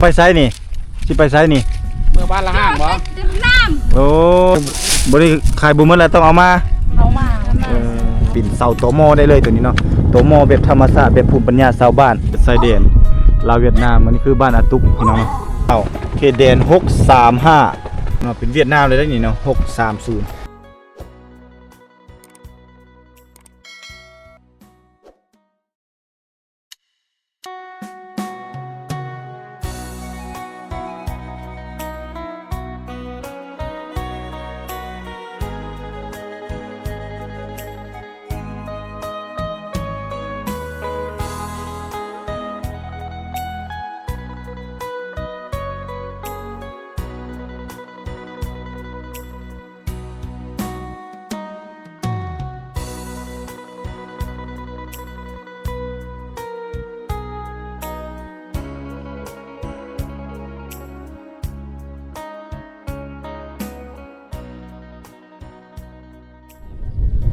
ໄປໃສນີ້? ຊິໄປໃສນີ້? ເມືອບ້ານລະຫ້າງບໍ່? ໂອ້ ບໍ່ໄດ້ຂາຍບໍ່ໝົດແລ້ວ ຕ້ອງເອົາມາ ເອົາມາ. ເອີ ເປັນເສົາຕໍມໍໄດ້ເລີຍໂຕນີ້ເນາະ, ຕໍມໍແບບທຳມະຊາດ ແບບພູມປັນຍາຊາວບ້ານ ຊາຍແດນລາວຫວຽດນາມ. ອັນນີ້ຄືບ້ານອາຕຸກ ພີ່ນ້ອງເນາະ, ເຂົ້າເຂດແດນຫົກສາມຫ້າເນາະ, ເປັນຫວຽດນາມເລີຍເດ້ນີ້ເນາະ ຫົກສາມສູນ.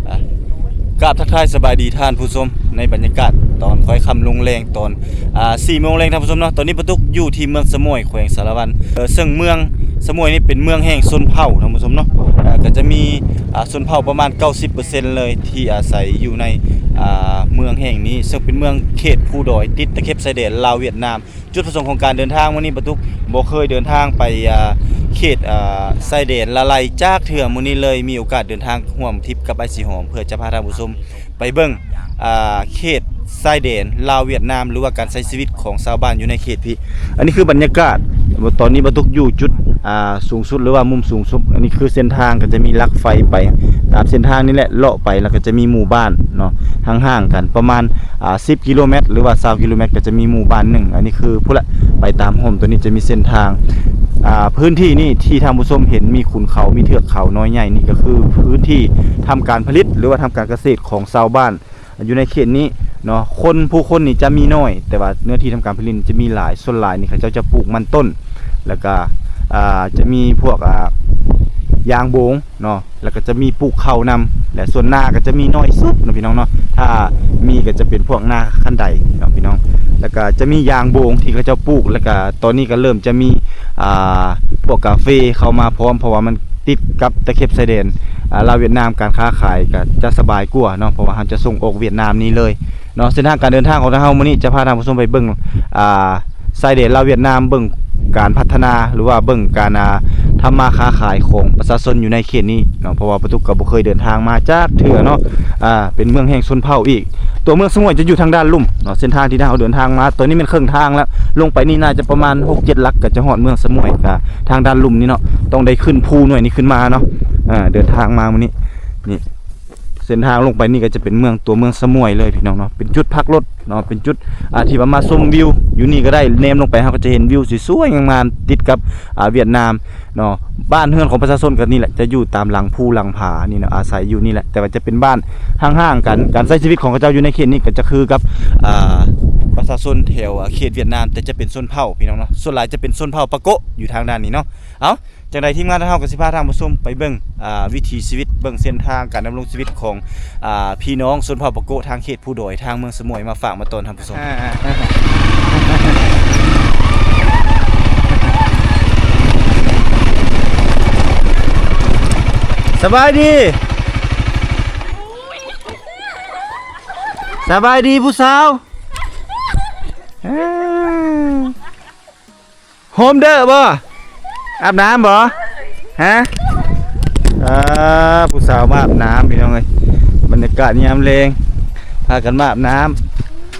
ອ່ະ ກາບທັກທາຍສະບາຍດີທ່ານຜູ້ຊົມ ໃນບັນຍາກາດຕອນຄ້ອຍຄ່ຳລົງແລງ ຕອນ ອ່າ ສີ່ໂມງແລງ ທ່ານຜູ້ຊົມເນາະ. ຕອນນີ້ປາຕຸກຢູ່ທີ່ເມືອງສະໝ້ວຍ ແຂວງສາລະວັນ ເອີ ເຊິ່ງເມືອງສະໝ້ວຍນີ້ເປັນເມືອງແຫ່ງຊົນເຜົ່າ ທ່ານຜູ້ຊົມເນາະ. ເອີ ກໍຈະມີ ອ່າ ຊົນເຜົ່າປະມານເກົ້າສິບເປີເຊັນເລີຍ ທີ່ອາໄສຢູ່ໃນ ອ່າ ເມືອງແຫ່ງນີ້ ເຊິ່ງເປັນເມືອງເຂດພູດອຍ ຕິດຕະເຂັບຊາຍແດນລາວຫວຽດນາມ. ຈຸດປະສົງຂອງການເດີນທາງມື້ນີ້ ປາຕຸກບໍ່ເຄີຍເດີນທາງໄປ ອ່າ ເຂດ ອ່າ ຊາຍແດນລາໄລຈັກເທື່ອ. ມື້ນີ້ເລີຍມີໂອກາດເດີນທາງຮ່ວມທຣິບກັບອ້າຍສີຫອມ ເພື່ອຈະພາທ່ານຜູ້ຊົມໄປເບິ່ງ ອ່າ ເຂດຊາຍແດນລາວຫວຽດນາມ ຫຼືວ່າການໃຊ້ຊີວິດຂອງຊາວບ້ານຢູ່ໃນເຂດພີ້. ອັນນີ້ຄືບັນຍາກາດ ຕອນນີ້ປາຕຸກຢູ່ຈຸດ ອ່າ ສູງສຸດ ຫຼືວ່າມຸມສູງສຸດ. ອັນນີ້ຄືເສັ້ນທາງ ກໍຈະມີຫຼັກໄຟໄປຕາມເສັ້ນທາງນີ້ແຫຼະ ເລາະໄປ ແລ້ວກໍຈະມີໝູ່ບ້ານເນາະ ຫ່າງໆກັນປະມານ ອ່າ ສິບກິໂລແມັດ ຫຼືວ່າຊາວກິໂລແມັດ ກໍຈະມີໝູ່ບ້ານໜຶ່ງ. ອັນນີ້ຄືພຸ້ນລະ ໄປຕາມຮົ່ມ ໂຕນີ້ຈະມີເສັ້ນທາງ. ອ່າ ພື້ນທີ່ນີ້ທີ່ທ່ານຜູ້ຊົມເຫັນມີຂຸນເຂົາ ມີເທືອກເຂົານ້ອຍໃຫຍ່ນີ້ ກໍຄືພື້ນທີ່ທຳການຜະລິດ ຫຼືວ່າທຳການກະເສດຂອງຊາວບ້ານ ຢູ່ໃນເຂດນີ້ເນາະ. ຄົນ ຜູ້ຄົນນີ້ຈະມີໜ້ອຍ ແຕ່ວ່າເນື້ອທີ່ທຳການຜະລິດຈະມີຫຼາຍ. ສ່ວນຫຼາຍນີ້ເຂົາເຈົ້າຈະປູກມັນຕົ້ນ ແລ້ວກະ ອ່າ ຈະມີພວກ ອ່າ ຢາງໂບງເນາະ ແລ້ວກໍຈະມີປູກເຂົ້ານຳ ແລະ ສ່ວນນາກໍຈະມີໜ້ອຍສຸດເນາະ ພີ່ນ້ອງເນາະ. ຖ້າມີກໍຈະເປັນພວກນາຄັນໄດເນາະ ພີ່ນ້ອງ. ແລ້ວກໍຈະມີຢາງໂບງທີ່ເຂົາເຈົ້າປູກ ແລ້ວກໍຕອນນີ້ກໍເລີ່ມຈະມີ ອ່າ ພວກກາເຟເຂົ້າມາພ້ອມ ເພາະວ່າມັນ ຕິດກັບຕະເຂັບຊາຍແດນ ອ່າ ລາວຫວຽດນາມ ການຄ້າຂາຍກໍຈະສະບາຍກວ່າເນາະ ເພາະວ່າເຮົາຈະສົ່ງອອກຫວຽດນາມນີ້ເລີຍເນາະ. ເສັ້ນທາງການເດີນທາງຂອງທາງເຮົາມື້ນີ້ຈະພາທ່ານຜູ້ຊົມໄປເບິ່ງ ອ່າ ຊາຍແດນລາວຫວຽດນາມ ເບິ່ງການພັດທະນາ ຫຼືວ່າເບິ່ງການ ອ່າ ທຳມາຄ້າຂາຍຂອງປະຊາຊົນຢູ່ໃນເຂດນີ້ເນາະ ເພາະວ່າປາຕຸກກໍບໍ່ເຄີຍເດີນທາງມາຈັກເທື່ອເນາະ. ອ່າ ເປັນເມືອງແຫ່ງຊົນເຜົ່າອີກ. ຕົວເມືອງສະໝ້ວຍຈະຢູ່ທາງດ້ານລຸ່ມເນາະ ເສັ້ນທາງທີ່ເຮົາເດີນທາງມາ ຕອນນີ້ແມ່ນເຄິ່ງທາງແລ້ວ ລົງໄປນີ້ໜ້າຈະປະມານຫົກເຈັດຫຼັກ ກໍຈະຮອດເມືອງສະໝ້ວຍ ກະທາງດ້ານລຸ່ມນີ້ເນາະ ຕ້ອງໄດ້ຂຶ້ນພູໜ່ວຍນີ້ຂຶ້ນມາເນາະ. ອ່າ ເດີນທາງມາມື້ນີ້ ນີ້ ເສັ້ນທາງລົງໄປນີ້ກໍຈະເປັນເມືອງ ຕົວເມືອງສະໝ້ວຍເລີຍ ພີ່ນ້ອງເນາະ. ເປັນຈຸດພັກລົດເນາະ ເປັນຈຸດ ອ່າ ທີ່ວ່າມາຊົມວິວຢູ່ນີ້ກໍໄດ້ ແນມລົງໄປເຮົາກໍຈະເຫັນວິວສວຍໆງາມໆ ຕິດກັບ ອ່າ ຫວຽດນາມ ເນາະ. ບ້ານເຮືອນຂອງປະຊາຊົນກໍນີ້ແຫຼະ ຈະຢູ່ຕາມຫຼັງພູຫຼັງຜານີ້ເນາະ ອາໄສຢູ່ນີ້ແຫຼະ ແຕ່ວ່າຈະເປັນບ້ານຫ່າງໆກັນ. ການໃຊ້ຊີວິດຂອງເຂົາເຈົ້າຢູ່ໃນເຂດນີ້ກໍຈະຄືກັບ ອ່າ ປະຊາຊົນແຖວ ອ່າ ເຂດຫວຽດນາມ ແຕ່ຈະເປັນຊົນເຜົ່າ ພີ່ນ້ອງເນາະ. ສ່ວນຫຼາຍຈະເປັນຊົນເຜົ່າປາໂກະຢູ່ທາງດ້ານນີ້ເນາະ. ເອົາ ຈັ່ງໃດທີມງານເຮົາກໍຊິພາທ່ານຜູ້ຊົມໄປເບິ່ງ ອ່າ ວິຖີຊີວິດ ເບິ່ງເສັ້ນທາງການດຳລົງຊີວິດຂອງ ອ່າ ພີ່ນ້ອງຊົນເຜົ່າປາໂກະທາງເຂດ ຜູ້ດອຍທາງເມືອງສະໝ້ວຍມາຝາກມາຕ້ອນທ່ານຜູ້ຊົມ. ສະບາຍດີ ສະບາຍດີຜູ້ສາວ. ໂຮມເດີບໍ່? ອາບນ້ຳບໍ່? ຮະ? ອ່າ ຜູ້ສາວມາອາບນ້ຳ ພີ່ນ້ອງເອີຍ. ບັນຍາກາດຍາມແລງ ພາກັນມາອາບນ້ຳ.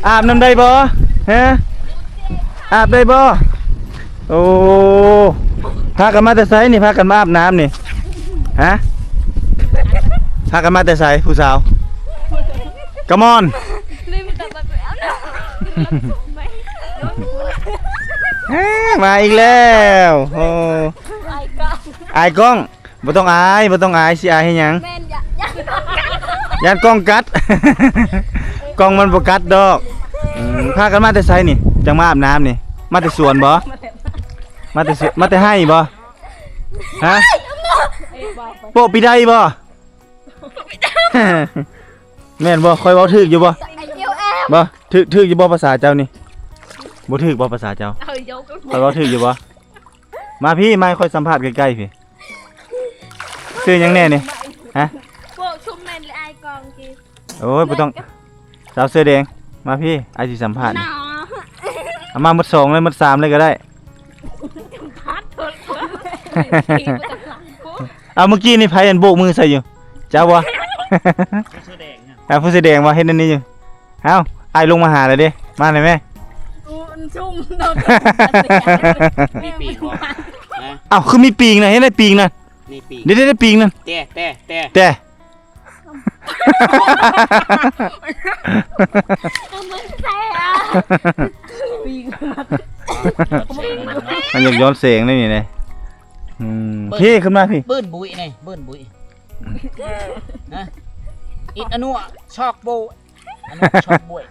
ອາບນ້ຳໄດ້ບໍ່? ຮະ? ອາບໄດ້ບໍ່? ໂອ້ ພາກັນມາແຕ່ໃສນີ້? ພາກັນມາອາບນ້ຳນີ້ ຮະ? ພາກັນມາແຕ່ໃສຜູ້ສາວ? Come on. ມາອີກແລ້ວ. ໂອ້ ອາຍກ້ອງ ອາຍກ້ອງ. ບໍ່ຕ້ອງອາຍ ບໍ່ຕ້ອງອາຍ ຊິອາຍເຮັດຫຍັງ? ແມ່ນ ຢ້ານ ຢ້ານກ້ອງກັດ. ກ້ອງມັນບໍ່ກັດດອກ. ອືມ ພາກັນມາແຕ່ໃສນີ້? ຈັ່ງມາອາບນ້ຳນີ້ ມາແຕ່ສວນບໍ່? ມາແຕ່ສວນ ມາແຕ່ໄຮ່ບໍ່? ຮະ? ໂປະປີໄດບໍ່? ແມ່ນບໍ່? ຂ້ອຍເວົ້າຖືກຢູ່ບໍ່? ບໍ່ ຖືກ ຖືກຢູ່ບໍ່ພາສາເຈົ້ານີ້? ບໍ່ຖືກບໍ່ພາສາເຈົ້າ? ເອີ ຢອກ ຂ້ອຍເວົ້າຖືກຢູ່ບໍ່? ມາພີ້ ມາໃຫ້ຂ້ອຍສຳພາດໃກ້ໆພີ້. ຊື່ຫຍັງແດ່ນີ້? ຮະ? ພວກຊຸມແມ່ນອ້າຍກອງກີ. ໂອ້ຍ ບໍ່ຕ້ອງ ສາວເສື້ອແດງ ມາພີ້ ອ້າຍຊິສຳພາດນີ້. ເອົາມາໝົດສອງເລີຍ ໝົດສາມເລີຍກໍໄດ້. ເອົາ ເມື່ອກີ້ນີ້ໃຜອັນໂບກມືໃສ່ຢູ່? ເຈົ້າບໍ່? ຜູ້ເສື້ອແດງນະ. ອ່າ ຜູ້ເສື້ອແດງບໍ່? ເຮັດອັນນີ້ຢູ່. ເອົ້າ ອ້າຍລົງມາຫາແລ້ວເດ້ ມາແດ່ແມ່. ໂອ້ ມັນຊຸ່ມເນາະ. ມີປີກບໍ່? ຮະ? ເອົ້າ ຄືມີປີກນະ? ເຮັດໄດ້ປີກນະ? ມີປີກ. ເດ້ໆ ປີກນັ້ນ. ແຕ່ ແຕ່ ແຕ່ ແຕ່ ມັນແສບ ມັນຢາກຍ້ອນແສງໄດ໋ນີ້ນະ. ອືມ ເປີດ ພີ້ ຂຶ້ນມາພີ້ ເບິ່ນບຸຍນີ້ ເບິ່ນບຸຍ. ຮະ? ອິດອະນຸ ຊອກໂບ ອະນຸ ຊອກໂບຍ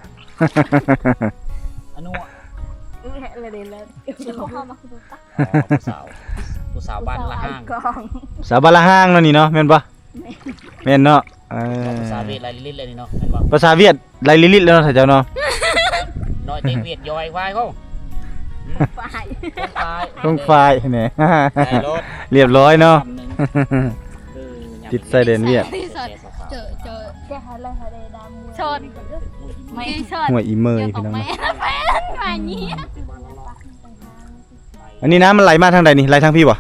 ອະນຸ. ອໍ ຜູ້ສາວ ຜູ້ສາວບ້ານລະຫາງ ຜູ້ສາວບ້ານລະຫາງເນາະນີ້ເນາະ ແມ່ນບໍ່? ແມ່ນເນາະ. ເອີ ພາສາຫວຽດຫຼາຍລິດແລ້ວນີ້ເນາະ ແມ່ນບໍ່? ພາສາຫວຽດຫຼາຍລິດແລ້ວເນາະ ທ່ານເຈົ້າເນາະ. ນ້ອຍແຕ່ຫວຽດຢອຍຄວາຍເຮົາ. ອືມ ຝ້າຍ ຝ້າຍ ຂອງຝ້າຍແນ່. ໄດ້ໂລດ ລຽບຮ້ອຍເນາະ. ຕິດຊາຍແດນຫວຽດ ເຈີ ເຈີ ຊອດ ຫ້ວຍອີເມີຍພີ່ນ້ອງ. ອັນນີ້ນ້ຳມັນໄຫຼມາທາງໃດນີ້? ໄຫຼທາງພີ້ບໍ່?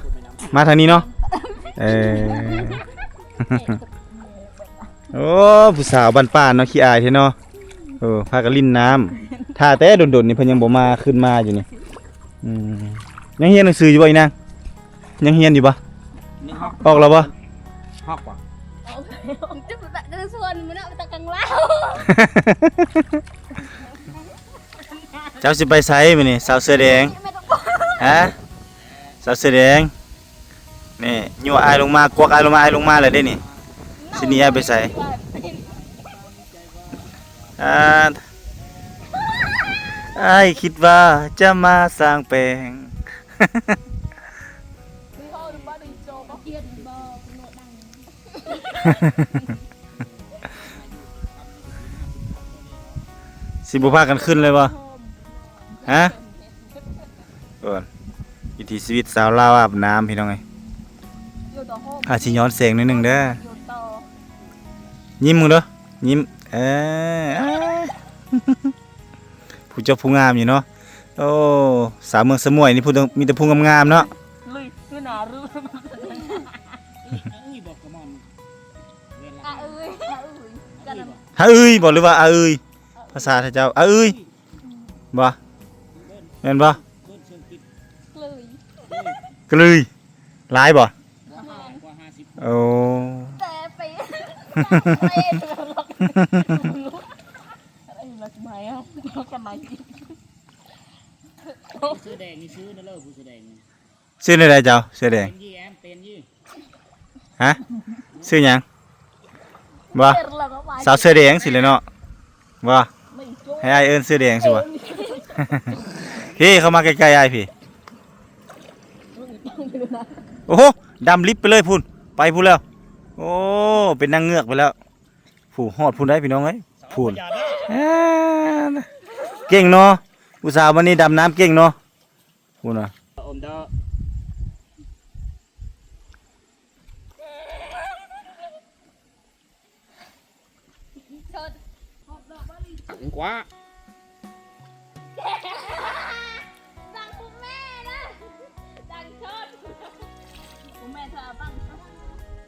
ມາທາງນີ້ເນາະ. ເອີ ໂອ້ ຜູ້ສາວບ້ານປ່າເນາະ ຂີ້ອາຍແທ້ເນາະ. ເອີ ພາກັນຫຼິ້ນນ້ຳ ຖ້າແຕ່ດົນໆນີ້ ເພິ່ນຍັງບໍ່ມາ ຂຶ້ນມາຢູ່ນີ້. ອືມ ຍັງຮຽນໜັງສືຢູ່ບໍ່ອີນາງ? ຍັງຮຽນຢູ່ບໍ່? ອອກແລ້ວບໍ່? ຮອກວ່າ ຈະຊວນມື້ນະ ໄປຕະກັງລາວ. ເຈົ້າຊິໄປໃສມື້ນີ້ ສາວເສື້ອແດງ? ຮະ? ສາວເສື້ອແດງ ນີ້ ຍົວະອ້າຍລົງມາ ກວັກອ້າຍລົງມາ ອ້າຍລົງມາແລ້ວເດ້ນີ້. ຊິໜີອ້າຍໄປໃສ? ອ່າ ອ້າຍຄິດວ່າຈະມາສ້າງແປງ. ຊິບໍ່ພາກັນຂຶ້ນເລີຍບໍ່? ຮະ? ໂອ້ຍ ວິຖີຊີວິດຊາວລາວອາບນ້ຳ ພີ່ນ້ອງເອີຍ. ອາດຊິຍ້ອນແສງໜ້ອຍໜຶ່ງເດີ. ຍິ້ມເບິ່ງເດີ ຍິ້ມ. ເອີ ອາ ຜູ້ເຈົ້າຜູ້ງາມຢູ່ເນາະ. ໂອ້ ສາວເມືອງສະໝວຍນີ້ ຜູ້ ມີແຕ່ຜູ້ງາມໆເນາະ. ອາເອີຍ ອາເອີຍ ຮະເອີຍບໍ່ ຫຼືວ່າອາເອີຍ? ພາສາໄທເຈົ້າ ອາເອີຍບໍ່? ແມ່ນບໍ່? ກະເລີຍ ກະເລີຍ ຫຼາຍບໍ່? ໂອ້ ແຕ່ໄປ ເສື້ອແດງນີ້ຊື່ນັ້ນເລີ ຜູ້ເສື້ອແດງນີ້. ຊື່ແນວໃດເຈົ້າ ເສື້ອແດງ? ເປັນຢູ່ ແອມ ເປັນຢູ່. ຮະ? ຊື່ຫຍັງ? ບໍ່ ສາວເສື້ອແດງຊີ້ແຫຼະເນາະ. ບໍ່ ໃຫ້ອ້າຍເອີ້ນເສື້ອແດງຊິບໍ່? ພີ້ ເຂົ້າມາໃກ້ໆອ້າຍພີ້. ໂອ້ໂຫ ດຳລິບໄປເລີຍພຸ້ນ ໄປພຸ້ນແລ້ວ. ໂອ້ ເປັນນາງເງືອກໄປແລ້ວ. ຜູ້ຮອດພຸ້ນໄດ໋ພີ່ນ້ອງເອີຍ ພຸ້ນ. ເກັ່ງເນາະ ຜູ້ສາວມື້ນີ້ດຳນ້ຳເກັ່ງເນາະ. ພຸ້ນນະ ເກັ່ງກວ່າ. ສັ່ງຄຸນແມ່ນະ ສັ່ງຊົນ ຄຸນແມ່ຖ້າບັ້ງ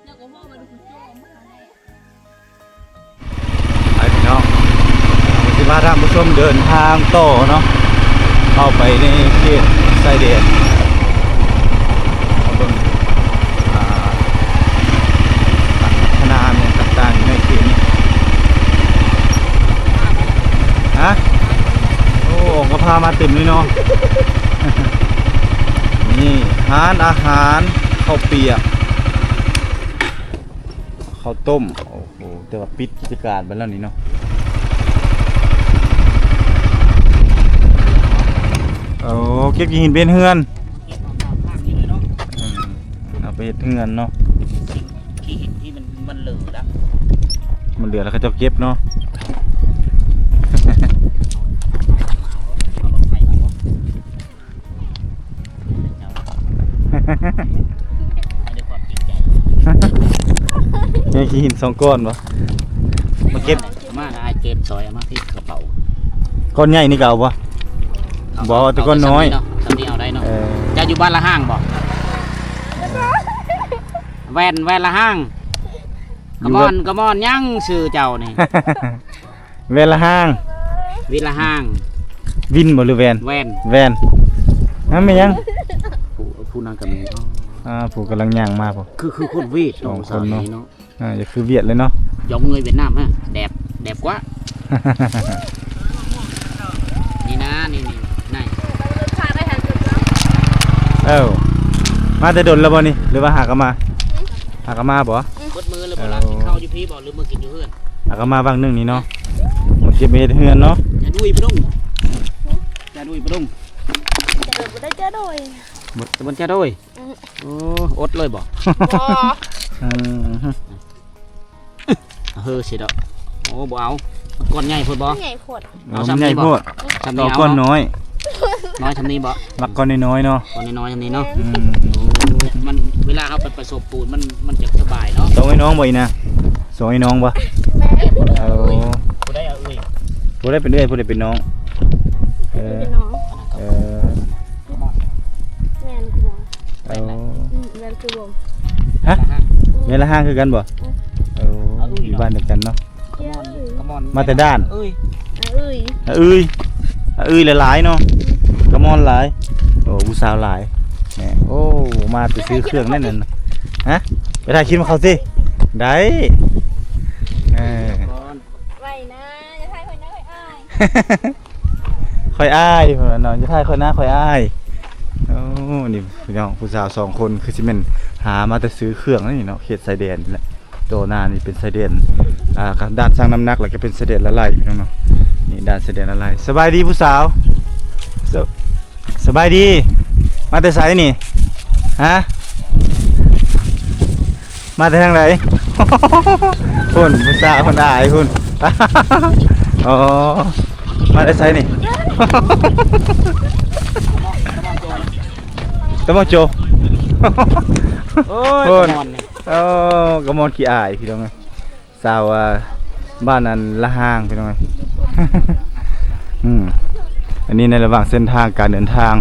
ຢາກວ່າເວົ້າມາດູຄຸນໂຈ້ມາ. ໄປພີ່ນ້ອງ ເຮົາຊິພາທ່ານຜູ້ຊົມເດີນທາງຕໍ່ເນາະ ເຂົ້າໄປໃນເຂດຊາຍແດນ ມາເບິ່ງ ອ່າ ການພັດທະນາຫຍັງຕ່າງໆຢູ່ໃນເຂດນີ້. ຮະ? ໂອ້ ອອກມາ ພາມາເຕັມເລີຍເນາະ. ນີ້ ຮ້ານອາຫານ ເຂົ້າປຽກ ເຂົ້າຕົ້ມ. ໂອ້ໂຫ ແຕ່ວ່າປິດກິດຈະການໄປແລ້ວນີ້ເນາະ. ໂອ້ ເກັບຂີ້ຫີນເປັນເຮືອນ ເກັບເອົາຕາມທາງນີ້ເລີຍເນາະ. ອືມ ເອົາໄປເຮັດເຮືອນເນາະ. ຂີ້ຫີນທີ່ມັນ ມັນເຫຼືອລະ ມັນເຫຼືອລະເຂົາເຈົ້າເກັບເນາະ. ເອົາລົດໄຟມາບໍ່? ດ້ວຍຄວາມຈິງໃຈ ຍັງຂີ້ຫີນສອງກ້ອນບໍ່? ມາເກັບ ມາ ອ້າຍເກັບຊ່ອຍ ເອົາມາພິກກະເປົາ ກ້ອນໃຫຍ່ນີ້ກໍເອົາບໍ່? ເອົາ ບໍ່ ເອົາແຕ່ກ້ອນນ້ອຍ ເອົາແຕ່ສ່ຳນີ້ເນາະ ສ່ຳນີ້ເອົາໄດ້ເນາະ ເອີ ເຈົ້າຢູ່ບ້ານລະຫ້າງບໍ່? ແວ່ນ ແວ່ນລະຫ້າງ ຢູ່ ກະມ່ອນ ກະມ່ອນຫຍັງຊື່ເຈົ້ານີ້? ແວ່ນລະຫ້າງ ວິນລະຫ້າງ ວິນບໍ່ ຫຼືແວ່ນ? ແວ່ນ ແວ່ນ ນັ້ນແມ່ນຫຍັງ? ຜູ້ ຜູ້ນັ້ນກໍແມ່ນ ອ່າ ຜູ້ກຳລັງຍ່າງມາພຸ້ນ ຄື ຄືຄົນຫວຽດເນາະ ສອງຄົນເນາະ ສາວນີ້ເນາະ ອ່າ ຢ່າຄືຫວຽດເລີຍເນາະ ຢອງເງີຍຫວຽດນາມຮະ ແດບ ແດບກວ່າ ນີ້ນະ ນີ້ ນີ້ ນີ້ ເອີ ມາແຕ່ດົນແລ້ວບໍ່ນີ້ ຫຼືວ່າຫາກໍມາ? ຫາກໍມາບໍ່? ໝົດມື້ແລ້ວບໍ່ລະ? ເອີ ກິນເຂົ້າຢູ່ພີ້ບໍ່ ຫຼືມື້ກິນຢູ່ເຮືອນ? ຫາກໍມາຫວ່າງໜຶ່ງນີ້ເນາະ ມາເກັບເຫັດເຮືອນເນາະ ຈະດຸຍປະດົງ ຈະດຸຍປະດົງ ຈະດຸຍບໍ່ໄດ້ ຈະໂດຍ ບໍ່ ຈະໂດຍ ອືມ ໂອ້ ອົດເລີຍບໍ່? ບໍ່ ເອີ ເຮີຊິດອກ ໂອ້ ບໍ່ເອົາ ມັນກ້ອນໃຫຍ່ໂພດບໍ່? ມັນໃຫຍ່ໂພດ ເອົາ ມັນໃຫຍ່ໂພດ ສ່ຳນີ້ເອົາ ຕ້ອງກ້ອນນ້ອຍ ນ້ອຍສ່ຳນີ້ບໍ່? ມັກກ້ອນນ້ອຍໆເນາະ ກ້ອນນ້ອຍໆສ່ຳນີ້ເນາະ ອືມ ມັນ ເວລາເຮົາໄປປະສົບປູນ ມັນ ມັນຈະສະບາຍເນາະ ສອງອ້າຍນ້ອງບໍ່ອີ່ນາ? ສອງອ້າຍນ້ອງບໍ່? ແມ່ນ ເອີ ຜູ້ໃດເອື້ອຍ? ຜູ້ໃດເປັນເອື້ອຍ ຜູ້ໃດເປັນນ້ອງ? ເອີ ເປັນນ້ອງ ເອີ ແມ່ນ ເອີ ແມ່ນ ອືມ ແມ່ນຄືວົງ ຮະ? ແມ່ນລະຫ້າງຄືກັນບໍ່? ອືມ ເອີ ຢູ່ບ້ານດຽວກັນເນາະ ມາແຕ່ດ່ານ ເອື້ອຍ ອາເອື້ອຍ ອາເອື້ອຍ ອາເອື້ອຍຫຼາຍໆເນາະ ກະມ່ອນຫຼາຍ ໂອ້ ຜູ້ສາວຫຼາຍ ແມ່ ໂອ້ ມາແຕ່ຊື້ເຄື່ອງນັ້ນນະ ຮະ? ໄປຖ່າຍຄລິບນຳເຂົາຕິ ໄດ້ ເອີ ໄວ້ນະ ຢ່າຖ່າຍຂ້ອຍນະ ຂ້ອຍອາຍ ຂ້ອຍອາຍ ເພິ່ນວ່າເນາະ ຢ່າຖ່າຍຂ້ອຍນະ ຂ້ອຍອາຍ ໂອ້ ນີ້ພີ່ນ້ອງ ຜູ້ສາວສອງຄົນ ຄືຊິແມ່ນຫາມາແຕ່ຊື້ເຄື່ອງນີ້ເນາະ ເຂດຊາຍແດນນີ້ແຫຼະ ຕໍ່ໜ້ານີ້ເປັນຊາຍແດນ ອ່າ ກະດ່ານຊັ່ງນ້ຳໜັກ ແລ້ວກະເປັນຊາຍແດນລະໄລ ພີ່ນ້ອງເນາະ ນີ້ດ່ານຊາຍແດນລະໄລ ສະບາຍດີຜູ້ສາວ ສະ ສະບາຍດີ ມາແຕ່ໃສນີ້ ຮະ? ມາແຕ່ທາງໃດ? ພຸ້ນ ຜູ້ສາວພຸ້ນ ອາຍພຸ້ນ ອໍ ມາແຕ່ໃສນີ້? ຕະມອງໂຈ ໂອ້ຍ ພຸ້ນ ກະມ່ອນນີ້ ໂອ້ ກະມ່ອນຂີ້ອາຍ ພີ່ນ້ອງເອີຍ. ຊາວ ອ່າ ບ້ານອັນລະຫ້າງ ພີ່ນ້ອງເອີຍ ອືມ ອັນນີ້ໃນລະຫວ່າງເສັ້ນທາງການເດີນທາງ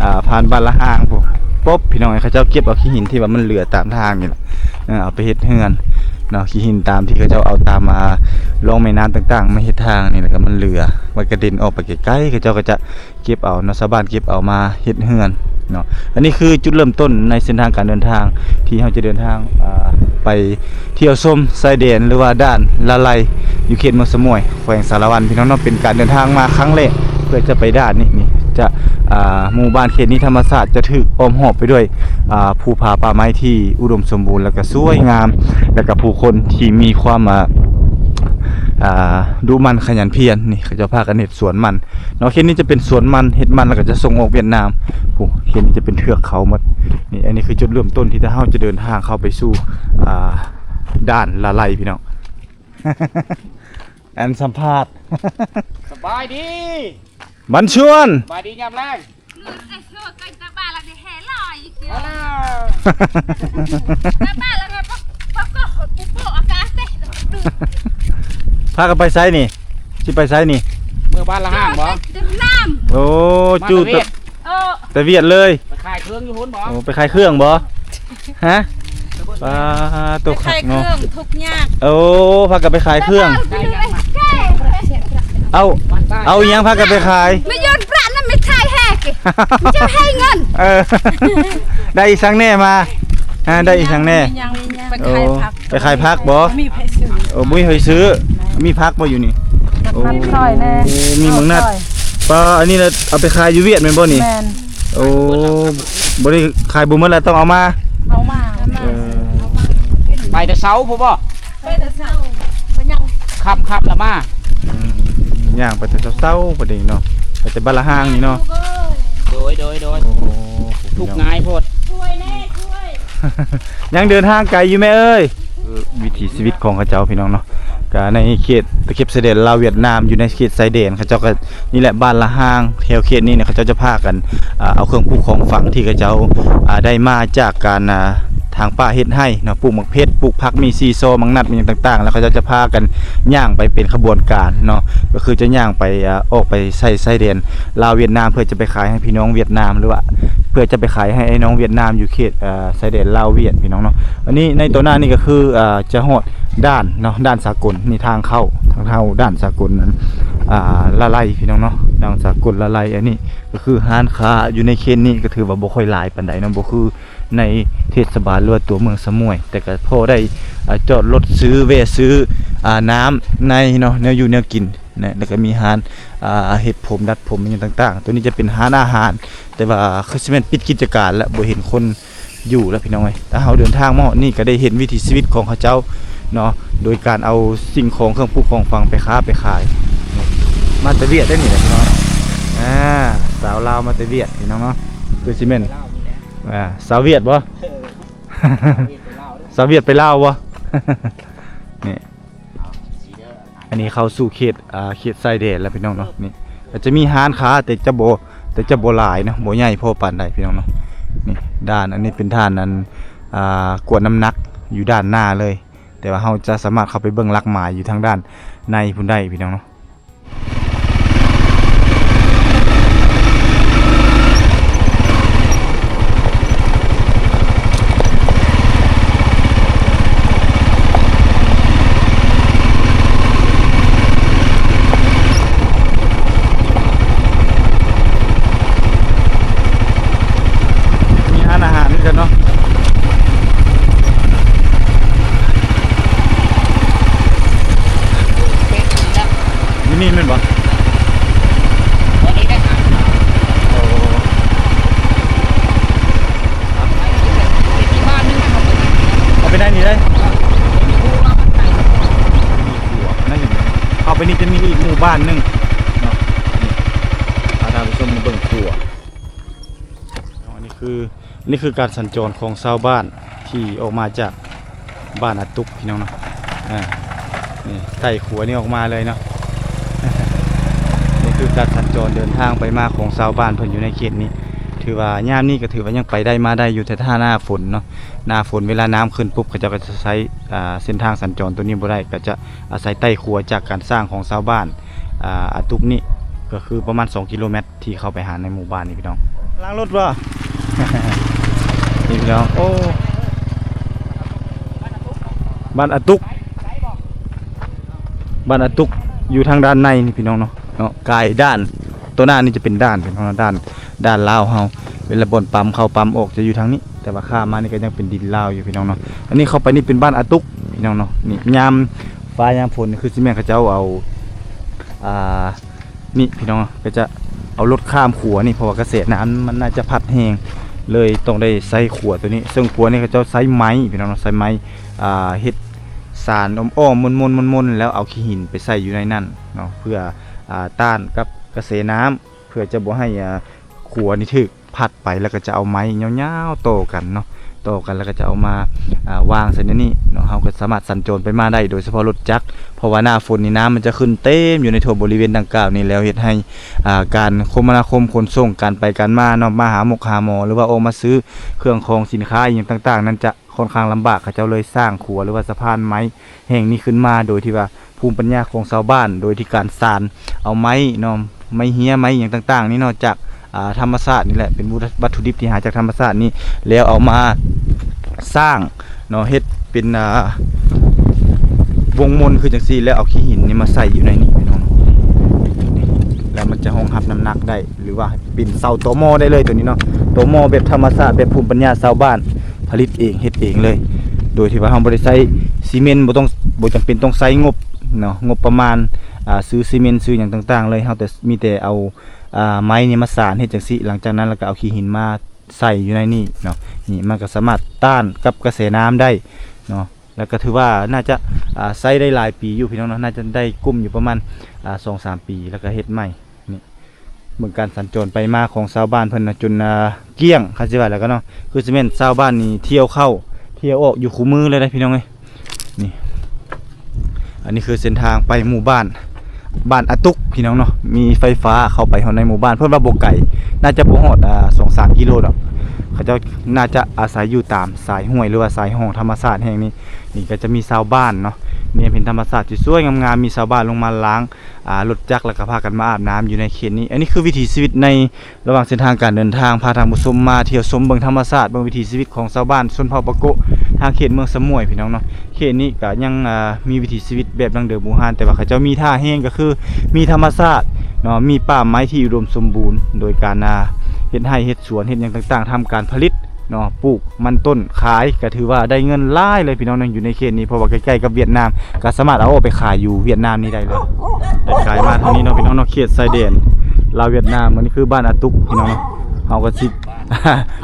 ອ່າ ຜ່ານບ້ານລະຫ້າງພຸ້ນ ປົບ ພີ່ນ້ອງເອີຍ ເຂົາເຈົ້າເກັບເອົາຂີ້ຫີນທີ່ວ່າມັນເຫຼືອຕາມທາງນີ້ແຫຼະ ເອີ ເອົາໄປເຮັດເຮືອນເນາະ ຂີ້ຫີນຕາມທີ່ເຂົາເຈົ້າເອົາຕາມ ອ່າ ລ່ອງແມ່ນ້ຳຕ່າງໆ ມາເຮັດທາງນີ້ ແລ້ວກໍມັນເຫຼືອ ມັນກະເດັນອອກໄປໄກໆ ເຂົາເຈົ້າກໍຈະ ເກັບເອົາເນາະ ຊາວບ້ານເກັບເອົາມາເຮັດເຮືອນເນາະ ອັນນີ້ຄືຈຸດເລີ່ມຕົ້ນໃນເສັ້ນທາງການເດີນທາງ ທີ່ເຮົາຈະເດີນທາງ ອ່າ ໄປທ່ຽວຊົມຊາຍແດນ ຫຼືວ່າດ່ານລະໄລ ຢູ່ເຂດເມືອງສະໝວຍ ແຂວງສາລະວັນ ພີ່ນ້ອງເນາະ ເປັນການເດີນທາງມາຄັ້ງແລກ ເພື່ອຈະໄປດ່ານນີ້ ນີ້ຈະ ອ່າ ໝູ່ບ້ານເຂດນີ້ທຳມະຊາດຈະຖືກອ້ອມຮອບໄປດ້ວຍ ອ່າ ພູຜາປ່າໄມ້ທີ່ອຸດົມສົມບູນ ແລ້ວກະສວຍງາມ ແລ້ວກະຜູ້ຄົນທີ່ມີຄວາມ ອ່າ ອ່າ ດຸໝັ່ນຂະຫຍັນພຽນ ນີ້ເຂົາເຈົ້າພາກັນເຮັດສວນມັນ ເນາະ ເຂດນີ້ຈະເປັນສວນມັນ ເຮັດມັນແລ້ວກໍຈະສົ່ງອອກຫວຽດນາມ ໂອ້ ເຂດນີ້ຈະເປັນເທືອກເຂົາໝົດ ນີ້ ອັນນີ້ຄືຈຸດເລີ່ມຕົ້ນທີ່ເຮົາຈະເດີນທາງເຂົ້າໄປສູ່ ອ່າ ດ່ານລະໄລ ພີ່ນ້ອງ ອັນສຳພາດ ສະບາຍດີ ບັນຊວນ ສະບາຍດີຍາມແລງ. ພາກັນໄປໃສນີ້? ຊິໄປໃສນີ້? ເມືອບ້ານລະຫ້າງບໍ່? ໂອ້ ມາແຕ່ຫວຽດ ຈູດແຕ່ ເອີ ແຕ່ຫວຽດເລີຍ ໄປຂາຍເຄື່ອງຢູ່ພຸ້ນບໍ່? ໂອ້ ໄປຂາຍເຄື່ອງບໍ່? ຮະ? ປາໂຕ ໄປຂາຍເຄື່ອງ ທຸກຍາກ ໂອ້ ພາກັນໄປຂາຍເຄື່ອງ ເອົາ ເອົາອີ່ຫຍັງພາກັນໄປຂາຍ? ມາໂຍນປະນຳ ໄປຂາຍແຮກ ຈະໃຫ້ເງິນ ເອີ ໄດ້ອີ່ສັງແດ່ມາ? ຮະ ໄດ້ອີ່ສັງແດ່? ໄປຂາຍຜັກ ໄປຂາຍຜັກບໍ່? ມີໃຜຊື້? ໂອ້ ບໍ່ມີໃຜຊື້ ມີຜັກບໍ່ຢູ່ນີ້? ໂອ້ ມີໝາກນັດ ປາ ອັນນີ້ລະເອົາໄປຂາຍຢູ່ຫວຽດແມ່ນບໍ່ນີ້? ແມ່ນ ໂອ້ ບໍ່ໄດ້ຂາຍບໍ່ໝົດລະ ຕ້ອງເອົາມາ ເອົາມາ ເອີ ໄປແຕ່ເຊົ້າພຸ້ນບໍ່? ໄປແຕ່ເຊົ້າ ໄປຫຍັງ ຄ່ຳໆລະມາ ອືມ ຍ່າງໄປແຕ່ເຊົ້າໆ ພໍດີເນາະ ໄປແຕ່ບ້ານລະຫ້າງນີ້ເນາະ ໂດຍ ໂດຍ ໂດຍ ໂອ້ ທຸກງ່າຍໂພດ ຊ່ວຍແດ່ ຊ່ວຍ ຍັງເດີນທາງໄກຢູ່ແມ່ເອີຍ ເອີ ວິຖີຊີວິດຂອງເຂົາເຈົ້າ ພີ່ນ້ອງເນາະ ກະໃນເຂດຕະເຂັບຊາຍແດນລາວຫວຽດນາມ ຢູ່ໃນເຂດຊາຍແດນ ເຂົາເຈົ້າກະນີ້ແຫຼະ ບ້ານລະຮ່າງ ແຖວເຂດນີ້ນະ ເຂົາເຈົ້າຈະພາກັນ ອ່າ ເອົາເຄື່ອງປູກຂອງຝັງທີ່ເຂົາເຈົ້າ ອ່າ ໄດ້ມາຈາກການ ອ່າ ທາງປ່າເຮັດໄຮ່ເນາະ ປູກໝາກເຜັດ ປູກຜັກ ມີຊີຊໍ ໝາກນັດ ມີຫຍັງຕ່າງໆ ແລ້ວເຂົາເຈົ້າຈະພາກັນຍ່າງໄປເປັນຂະບວນການເນາະ ກໍຄືຈະຍ່າງໄປ ອ່າ ອອກໄປໃສ່ຊາຍແດນລາວຫວຽດນາມ ເພື່ອຈະໄປຂາຍໃຫ້ພີ່ນ້ອງຫວຽດນາມ ຫຼືວ່າເພື່ອຈະໄປຂາຍໃຫ້ອ້າຍນ້ອງຫວຽດນາມຢູ່ເຂດ ເອີ ຊາຍແດນລາວຫວຽດ ພີ່ນ້ອງເນາະ. ອັນນີ້ໃນຕໍ່ໜ້ານີ້ກໍຄື ເອີ ຈະຮອດ ດ່ານເນາະ ດ່ານສາກົນ ນີ້ທາງເຂົ້າ ທາງເຂົ້າດ່ານສາກົນນັ້ນ ອ່າ ລະໄລ ພີ່ນ້ອງເນາະ ດ່ານສາກົນລະໄລ. ອັນນີ້ກໍຄືຮ້ານຄ້າຢູ່ໃນເຂດນີ້ກໍຖືວ່າບໍ່ຄ່ອຍຫຼາຍປານໃດເນາະ ບໍ່ຄືໃນເທດສະບານ ຫຼືວ່າຕົວເມືອງສະໝວຍ ແຕ່ກໍພໍໄດ້ ອ່າ ຈອດລົດຊື້ ແວ່ຊື້ ອ່າ ນ້ຳໃນເນາະ ແນວຢູ່ແນວກິນນະ ແລ້ວກໍມີຮ້ານ ອ່າ ເຮັດຜົມ ດັດຜົມ ອີ່ຫຍັງຕ່າງໆ. ຕົວນີ້ຈະເປັນຮ້ານອາຫານ ແຕ່ວ່າຄືຊິແມ່ນປິດກິດຈະການແລ້ວ ບໍ່ເຫັນຄົນ ຢູ່ແລ້ວພີ່ນ້ອງເອີຍ. ຖ້າເຮົາເດີນທາງມາຮອດນີ້ກໍໄດ້ເຫັນວິຖີຊີວິດຂອງເຂົາເຈົ້າເນາະ ໂດຍການເອົາສິ່ງຂອງເຄື່ອງປູກຂອງຝັງໄປຄ້າໄປຂາຍ. ມາແຕ່ຫວຽດໄດ໋ນີ້ແຫຼະພີ່ນ້ອງ. ອ່າ ສາວລາວມາແຕ່ຫວຽດພີ່ນ້ອງເນາະ. ຄືຊິແມ່ນ ອ່າ ສາວຫວຽດບໍ່? ສາວຫວຽດໄປລາວບໍ່? ນີ້ ອັນນີ້ເຂົ້າສູ່ເຂດ ອ່າ ເຂດຊາຍແດນແລ້ວພີ່ນ້ອງເນາະ. ນີ້ກໍຈະມີຮ້ານຄ້າ ແຕ່ຈະບໍ່ ແຕ່ຈະບໍ່ຫຼາຍເນາະ ບໍ່ໃຫຍ່ພໍປານໃດພີ່ນ້ອງເນາະ. ນີ້ດ່ານ ອັນນີ້ເປັນດ່ານ ອັນ ອ່າ ກວດນ້ຳໜັກຢູ່ດ້ານໜ້າເລີຍ ແຕ່ວ່າເຮົາຈະສາມາດເຂົ້າໄປເບິ່ງຫຼັກໝາຍຢູ່ທາງດ້ານໃນພຸ້ນໄດ້ພີ່ນ້ອງເນາະ. ມີຮ້ານອາຫານຄືກັນເນາະ. ຢູ່ນີ້ແມ່ນບໍ່? ໂອ້ ເຂົ້າໄປໃນນີ້ເລີຍ. ເຂົ້າໄປນີ້ຈະມີອີກໝູ່ບ້ານໜຶ່ງເນາະ. ພາທ່ານຜູ້ຊົມມາເບິ່ງຂົວ. ອັນນີ້ຄື ນີ້ຄືການສັນຈອນຂອງຊາວບ້ານທີ່ອອກມາຈາກບ້ານອາຕຸກ ພີ່ນ້ອງເນາະ. ອ່າ ນີ້ໄຕ່ຂົວນີ້ອອກມາເລີຍເນາະ. ນີ້ຄືການສັນຈອນເດີນທາງໄປມາຂອງຊາວບ້ານເພິ່ນຢູ່ໃນເຂດນີ້. ຖືວ່າຍາມນີ້ກໍຖືວ່າຍັງໄປໄດ້ມາໄດ້ຢູ່ ແຕ່ຖ້າໜ້າຝົນເນາະ ໜ້າຝົນເວລານ້ຳຂຶ້ນປຸບ ເຂົາເຈົ້າກໍຈະໃຊ້ ອ່າ ເສັ້ນທາງສັນຈອນຕົວນີ້ບໍ່ໄດ້ ກໍຈະອາໄສໄຕ່ຂົວຈາກການສ້າງຂອງຊາວບ້ານ ອ່າ ອາຕຸກນີ້ ກໍຄືປະມານສອງກິໂລແມັດ ທີ່ເຂົ້າໄປຫາໃນໝູ່ບ້ານນີ້ພີ່ນ້ອງ. ລ້າງລົດບໍ່? ນີ້ພີ່ນ້ອງ ໂອ້ ບ້ານອາຕຸກ ບ້ານອາຕຸກຢູ່ທາງດ້ານໃນນີ້ພີ່ນ້ອງເນາະ. ເນາະ ກາຍດ່ານ ໂຕໜ້ານີ້ຈະເປັນດ່ານ ເປັນທາງດ້ານ ດ່ານລາວເຮົາ ເວລາບ່ອນປ້ຳເຂົ້າປ້ຳອອກຈະຢູ່ທາງນີ້ ແຕ່ວ່າຂ້າມມານີ້ກໍຍັງເປັນດິນລາວຢູ່ພີ່ນ້ອງເນາະ. ອັນນີ້ເຂົ້າໄປນີ້ເປັນບ້ານອາຕຸກພີ່ນ້ອງເນາະ. ນີ້ຍາມຟ້າຍາມຝົນນີ້ຄືຊິແມ່ນເຂົາເຈົ້າເອົາ ອ່າ ນີ້ພີ່ນ້ອງ ກໍຈະເອົາລົດຂ້າມຂົວນີ້ ເພາະວ່າກະແສນ້ຳມັນໜ້າຈະພັດແຮງ ເລີຍຕ້ອງໄດ້ໃຊ້ຂົວໂຕນີ້. ເຊິ່ງຂົວນີ້ເຂົາເຈົ້າໃຊ້ໄມ້ພີ່ນ້ອງເນາະ ໃຊ້ໄມ້ ອ່າ ເຮັດສານອ້ອມໆ ມົນໆ ແລ້ວເອົາຂີ້ຫີນໄປໃສ່ຢູ່ໃນນັ້ນເນາະ ເພື່ອ ອ່າ ຕ້ານກັບກະແສນ້ຳ ເພື່ອຈະບໍ່ໃຫ້ ອ່າ ຂົວນີ້ຖືກພັດໄປ ແລ້ວກໍຈະເອົາໄມ້ຍາວໆຕໍ່ກັນເນາະ ຕໍ່ກັນ ແລ້ວກໍຈະເອົາມາ ອ່າ ວາງໃສ່ໃນນີ້ເນາະ. ເຮົາກໍສາມາດສັນຈອນໄປມາໄດ້ ໂດຍສະເພາະລົດຈັກ ເພາະວ່າໜ້າຝົນນີ້ນ້ຳມັນຈະຂຶ້ນເຕັມຢູ່ໃນທົ່ວບໍລິເວນດັ່ງກ່າວນີ້ ແລ້ວເຮັດໃຫ້ ອ່າ ການຄົມມະນາຄົມຂົນສົ່ງ ການໄປການມາເນາະ ມາຫາໝົກຫາໝໍ ຫຼືວ່າອອກມາຊື້ເຄື່ອງຂອງສິນຄ້າອີ່ຫຍັງຕ່າງໆນັ້ນ ຈະ ຂ້ອນຂ້າງລຳບາກ ເຂົາເຈົ້າເລີຍສ້າງຂົວ ຫຼືວ່າສະພານໄມ້ແຫ່ງນີ້ຂຶ້ນມາ ໂດຍທີ່ວ່າພູມປັນຍາຂອງຊາວບ້ານ ໂດຍທີ່ການສານເອົາໄມ້ເນາະ ໄມ້ເຮຍ ໄມ້ຫຍັງຕ່າງໆນີ້ເນາະ ຈາກ ອ່າ ທຳມະຊາດນີ້ແຫຼະ ເປັນວັດ ວັດຖຸດິບທີ່ຫາຈາກທຳມະຊາດນີ້ ແລ້ວເອົາມາສ້າງເນາະ ເຮັດເປັນ ອ່າ ວົງມົນຄືຈັ່ງຊີ້ ແລ້ວເອົາຂີ້ຫີນນີ້ມາໃສ່ຢູ່ໃນນີ້ພີ່ນ້ອງເນາະ. ນີ້ ແລ້ວມັນຈະຮອງຮັບນ້ຳໜັກໄດ້ ຫຼືວ່າເປັນເສົາຕໍໝໍ້ໄດ້ເລີຍໂຕນີ້ເນາະ ຕໍໝໍ້ແບບທຳມະຊາດ ແບບພູມປັນຍາຊາວບ້ານ ຜະລິດເອງ ເຮັດເອງເລີຍ ໂດຍທີ່ວ່າເຮົາບໍ່ໄດ້ໃຊ້ຊີເມັນ ບໍ່ຕ້ອງ ບໍ່ຈຳເປັນຕ້ອງໃຊ້ງົບເນາະ ງົບປະມານ ອ່າ ຊື້ຊີເມັນ ຊື້ຫຍັງຕ່າງໆເລີຍ ເຮົາແຕ່ ມີແຕ່ເອົາ ອ່າ ໄມ້ນີ້ມາສານເຮັດຈັ່ງຊີ້ ຫຼັງຈາກນັ້ນລະກະເອົາຂີ້ຫີນມາໃສ່ຢູ່ໃນນີ້ເນາະ. ນີ້ມັນກະສາມາດຕ້ານກັບກະແສນ້ຳໄດ້ເນາະ ລະກະຖືວ່າໜ້າຈະ ອ່າ ໃຊ້ໄດ້ຫຼາຍປີຢູ່ພີ່ນ້ອງເນາະ ໜ້າຈະໄດ້ກຸ້ມຢູ່ປະມານ ອ່າ ສອງສາມປີ ລະກະເຮັດໃໝ່. ນີ້ ເບິ່ງການສັນຈອນໄປມາຂອງຊາວບ້ານເພິ່ນນະ ຈົນ ອ່າ ກ້ຽງ ຄັນຊິວ່າແລ້ວກໍເນາະ ຄືຊິແມ່ນຊາວບ້ານນີ້ທ່ຽວເຂົ້າທ່ຽວອອກຢູ່ຄູ່ມື້ເລີຍເດ້ພີ່ນ້ອງເອີຍ. ນີ້ ອັນນີ້ຄືເສັ້ນທາງໄປໝູ່ບ້ານ ບ້ານອາຕຸກ ພີ່ນ້ອງເນາະ. ມີໄຟຟ້າເຂົ້າໄປຮອດໃນໝູ່ບ້ານ ເພິ່ນວ່າບໍ່ໄກ ໜ້າຈະບໍ່ຮອດ ອ່າ ສອງສາມກິໂລດອກ. ເຂົາເຈົ້າໜ້າຈະອາໄສຢູ່ຕາມສາຍຫ້ວຍ ຫຼືວ່າສາຍຮ່ອງທຳມະຊາດແຫ່ງນີ້. ນີ້ກໍຈະມີຊາວບ້ານເນາະ ແນມເຫັນທຳມະຊາດທີ່ສວຍງາມໆ ມີຊາວບ້ານລົງມາລ້າງ ອ່າ ລົດຈັກ ແລ້ວກໍພາກັນມາອາບນ້ຳຢູ່ໃນເຂດນີ້. ອັນນີ້ຄືວິຖີຊີວິດໃນ ລະຫວ່າງເສັ້ນທາງການເດີນທາງ ພາທ່ານຜູ້ຊົມມາທ່ຽວຊົມເບິ່ງທຳມະຊາດ ເບິ່ງວິຖີຊີວິດຂອງຊາວບ້ານຊົນເຜົ່າປາໂກະ ທາງເຂດເມືອງສະໝວຍ ພີ່ນ້ອງເນາະ. ເຂດນີ້ກະຍັງ ອ່າ ມີວິຖີຊີວິດແບບດັ້ງເດີມບູຮານ ແຕ່ວ່າເຂົາເຈົ້າມີທ່າແຮງ ກໍຄືມີທຳມະຊາດເນາະ ມີປ່າໄມ້ທີ່ອຸດົມສົມບູນ ໂດຍການ ອ່າ ເຮັດໄຮ່ເຮັດສວນ ເຮັດຫຍັງຕ່າງໆ ທຳການຜະລິດເນາະ ປູກມັນຕົ້ນຂາຍ ກໍຖືວ່າໄດ້ເງິນຫຼາຍເລີຍ ພີ່ນ້ອງເນາະ ຢູ່ໃນເຂດນີ້ ເພາະວ່າໃກ້ໆກັບຫວຽດນາມ ກໍສາມາດເອົາອອກໄປຂາຍຢູ່ຫວຽດນາມນີ້ໄດ້ເລີຍ. ແຕ່ກາຍມາທາງນີ້ເນາະ ພີ່ນ້ອງເນາະ ເຂດຊາຍແດນລາວຫວຽດນາມ ອັນນີ້ຄືບ້ານອາຕຸກ ພີ່ນ້ອງເນາະ. ເຮົາກໍຊິ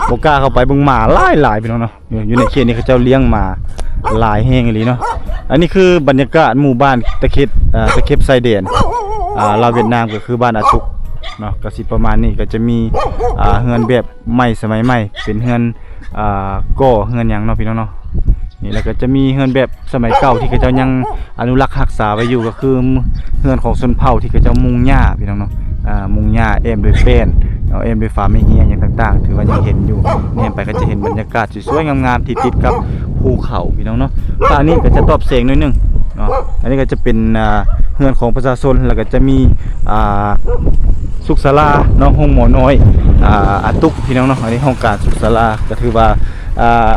ບໍ່ກ້າເຂົ້າໄປເບິ່ງ ໝາຫຼາຍໆ ພີ່ນ້ອງເນາະ. ຢູ່ໃນເຂດນີ້ເຂົາເຈົ້າລ້ຽງໝາຫຼາຍແຮງອີ່ຫຼີເນາະ. ອັນນີ້ຄືບັນຍາກາດໝູ່ບ້ານຕະເຂັບ ເອີ ຕະເຂັບຊາຍແດນ ອ່າ ລາວຫວຽດນາມ ກໍຄືບ້ານອາຕຸກເນາະ ກໍຊິປະມານນີ້. ກໍຈະມີ ອ່າ ເຮືອນແບບໃໝ່ສະໄໝໃໝ່ ເປັນເຮືອນ ອ່າ ກໍ່ເຮືອນຫຍັງເນາະ ພີ່ນ້ອງເນາະ. ນີ້ ແລ້ວກໍຈະມີເຮືອນແບບສະໄໝເກົ່າທີ່ເຂົາເຈົ້າຍັງອະນຸລັກຮັກສາໄວ້ຢູ່ ກໍຄືເຮືອນຂອງຊົນເຜົ່າທີ່ເຂົາເຈົ້າມຸງຫຍ້າ ພີ່ນ້ອງເນາະ. ອ່າ ມຸງຫຍ້າແອ້ມດ້ວຍແປ້ນເນາະ ແອ້ມດ້ວຍຝາໄມ້ເຮຍຫຍັງຕ່າງໆ ຖືວ່າຍັງເຫັນຢູ່. ແນມໄປກໍຈະເຫັນບັນຍາກາດສວຍໆງາມໆ ທີ່ຕິດກັບພູເຂົາ ພີ່ນ້ອງເນາະ. ທາງນີ້ກໍຈະຕອບແສງໜ້ອຍໜຶ່ງເນາະ. ອັນນີ້ກໍຈະເປັນ ອ່າ ເຮືອນຂອງປະຊາຊົນ ແລ້ວກໍຈະມີ ອ່າ ສຸກສາລາເນາະ ໂຮງໝໍນ້ອຍ ອ່າ ອາຕຸກ ພີ່ນ້ອງເນາະ. ອັນນີ້ຫ້ອງການສຸກສາລາ ກໍຖືວ່າ ອ່າ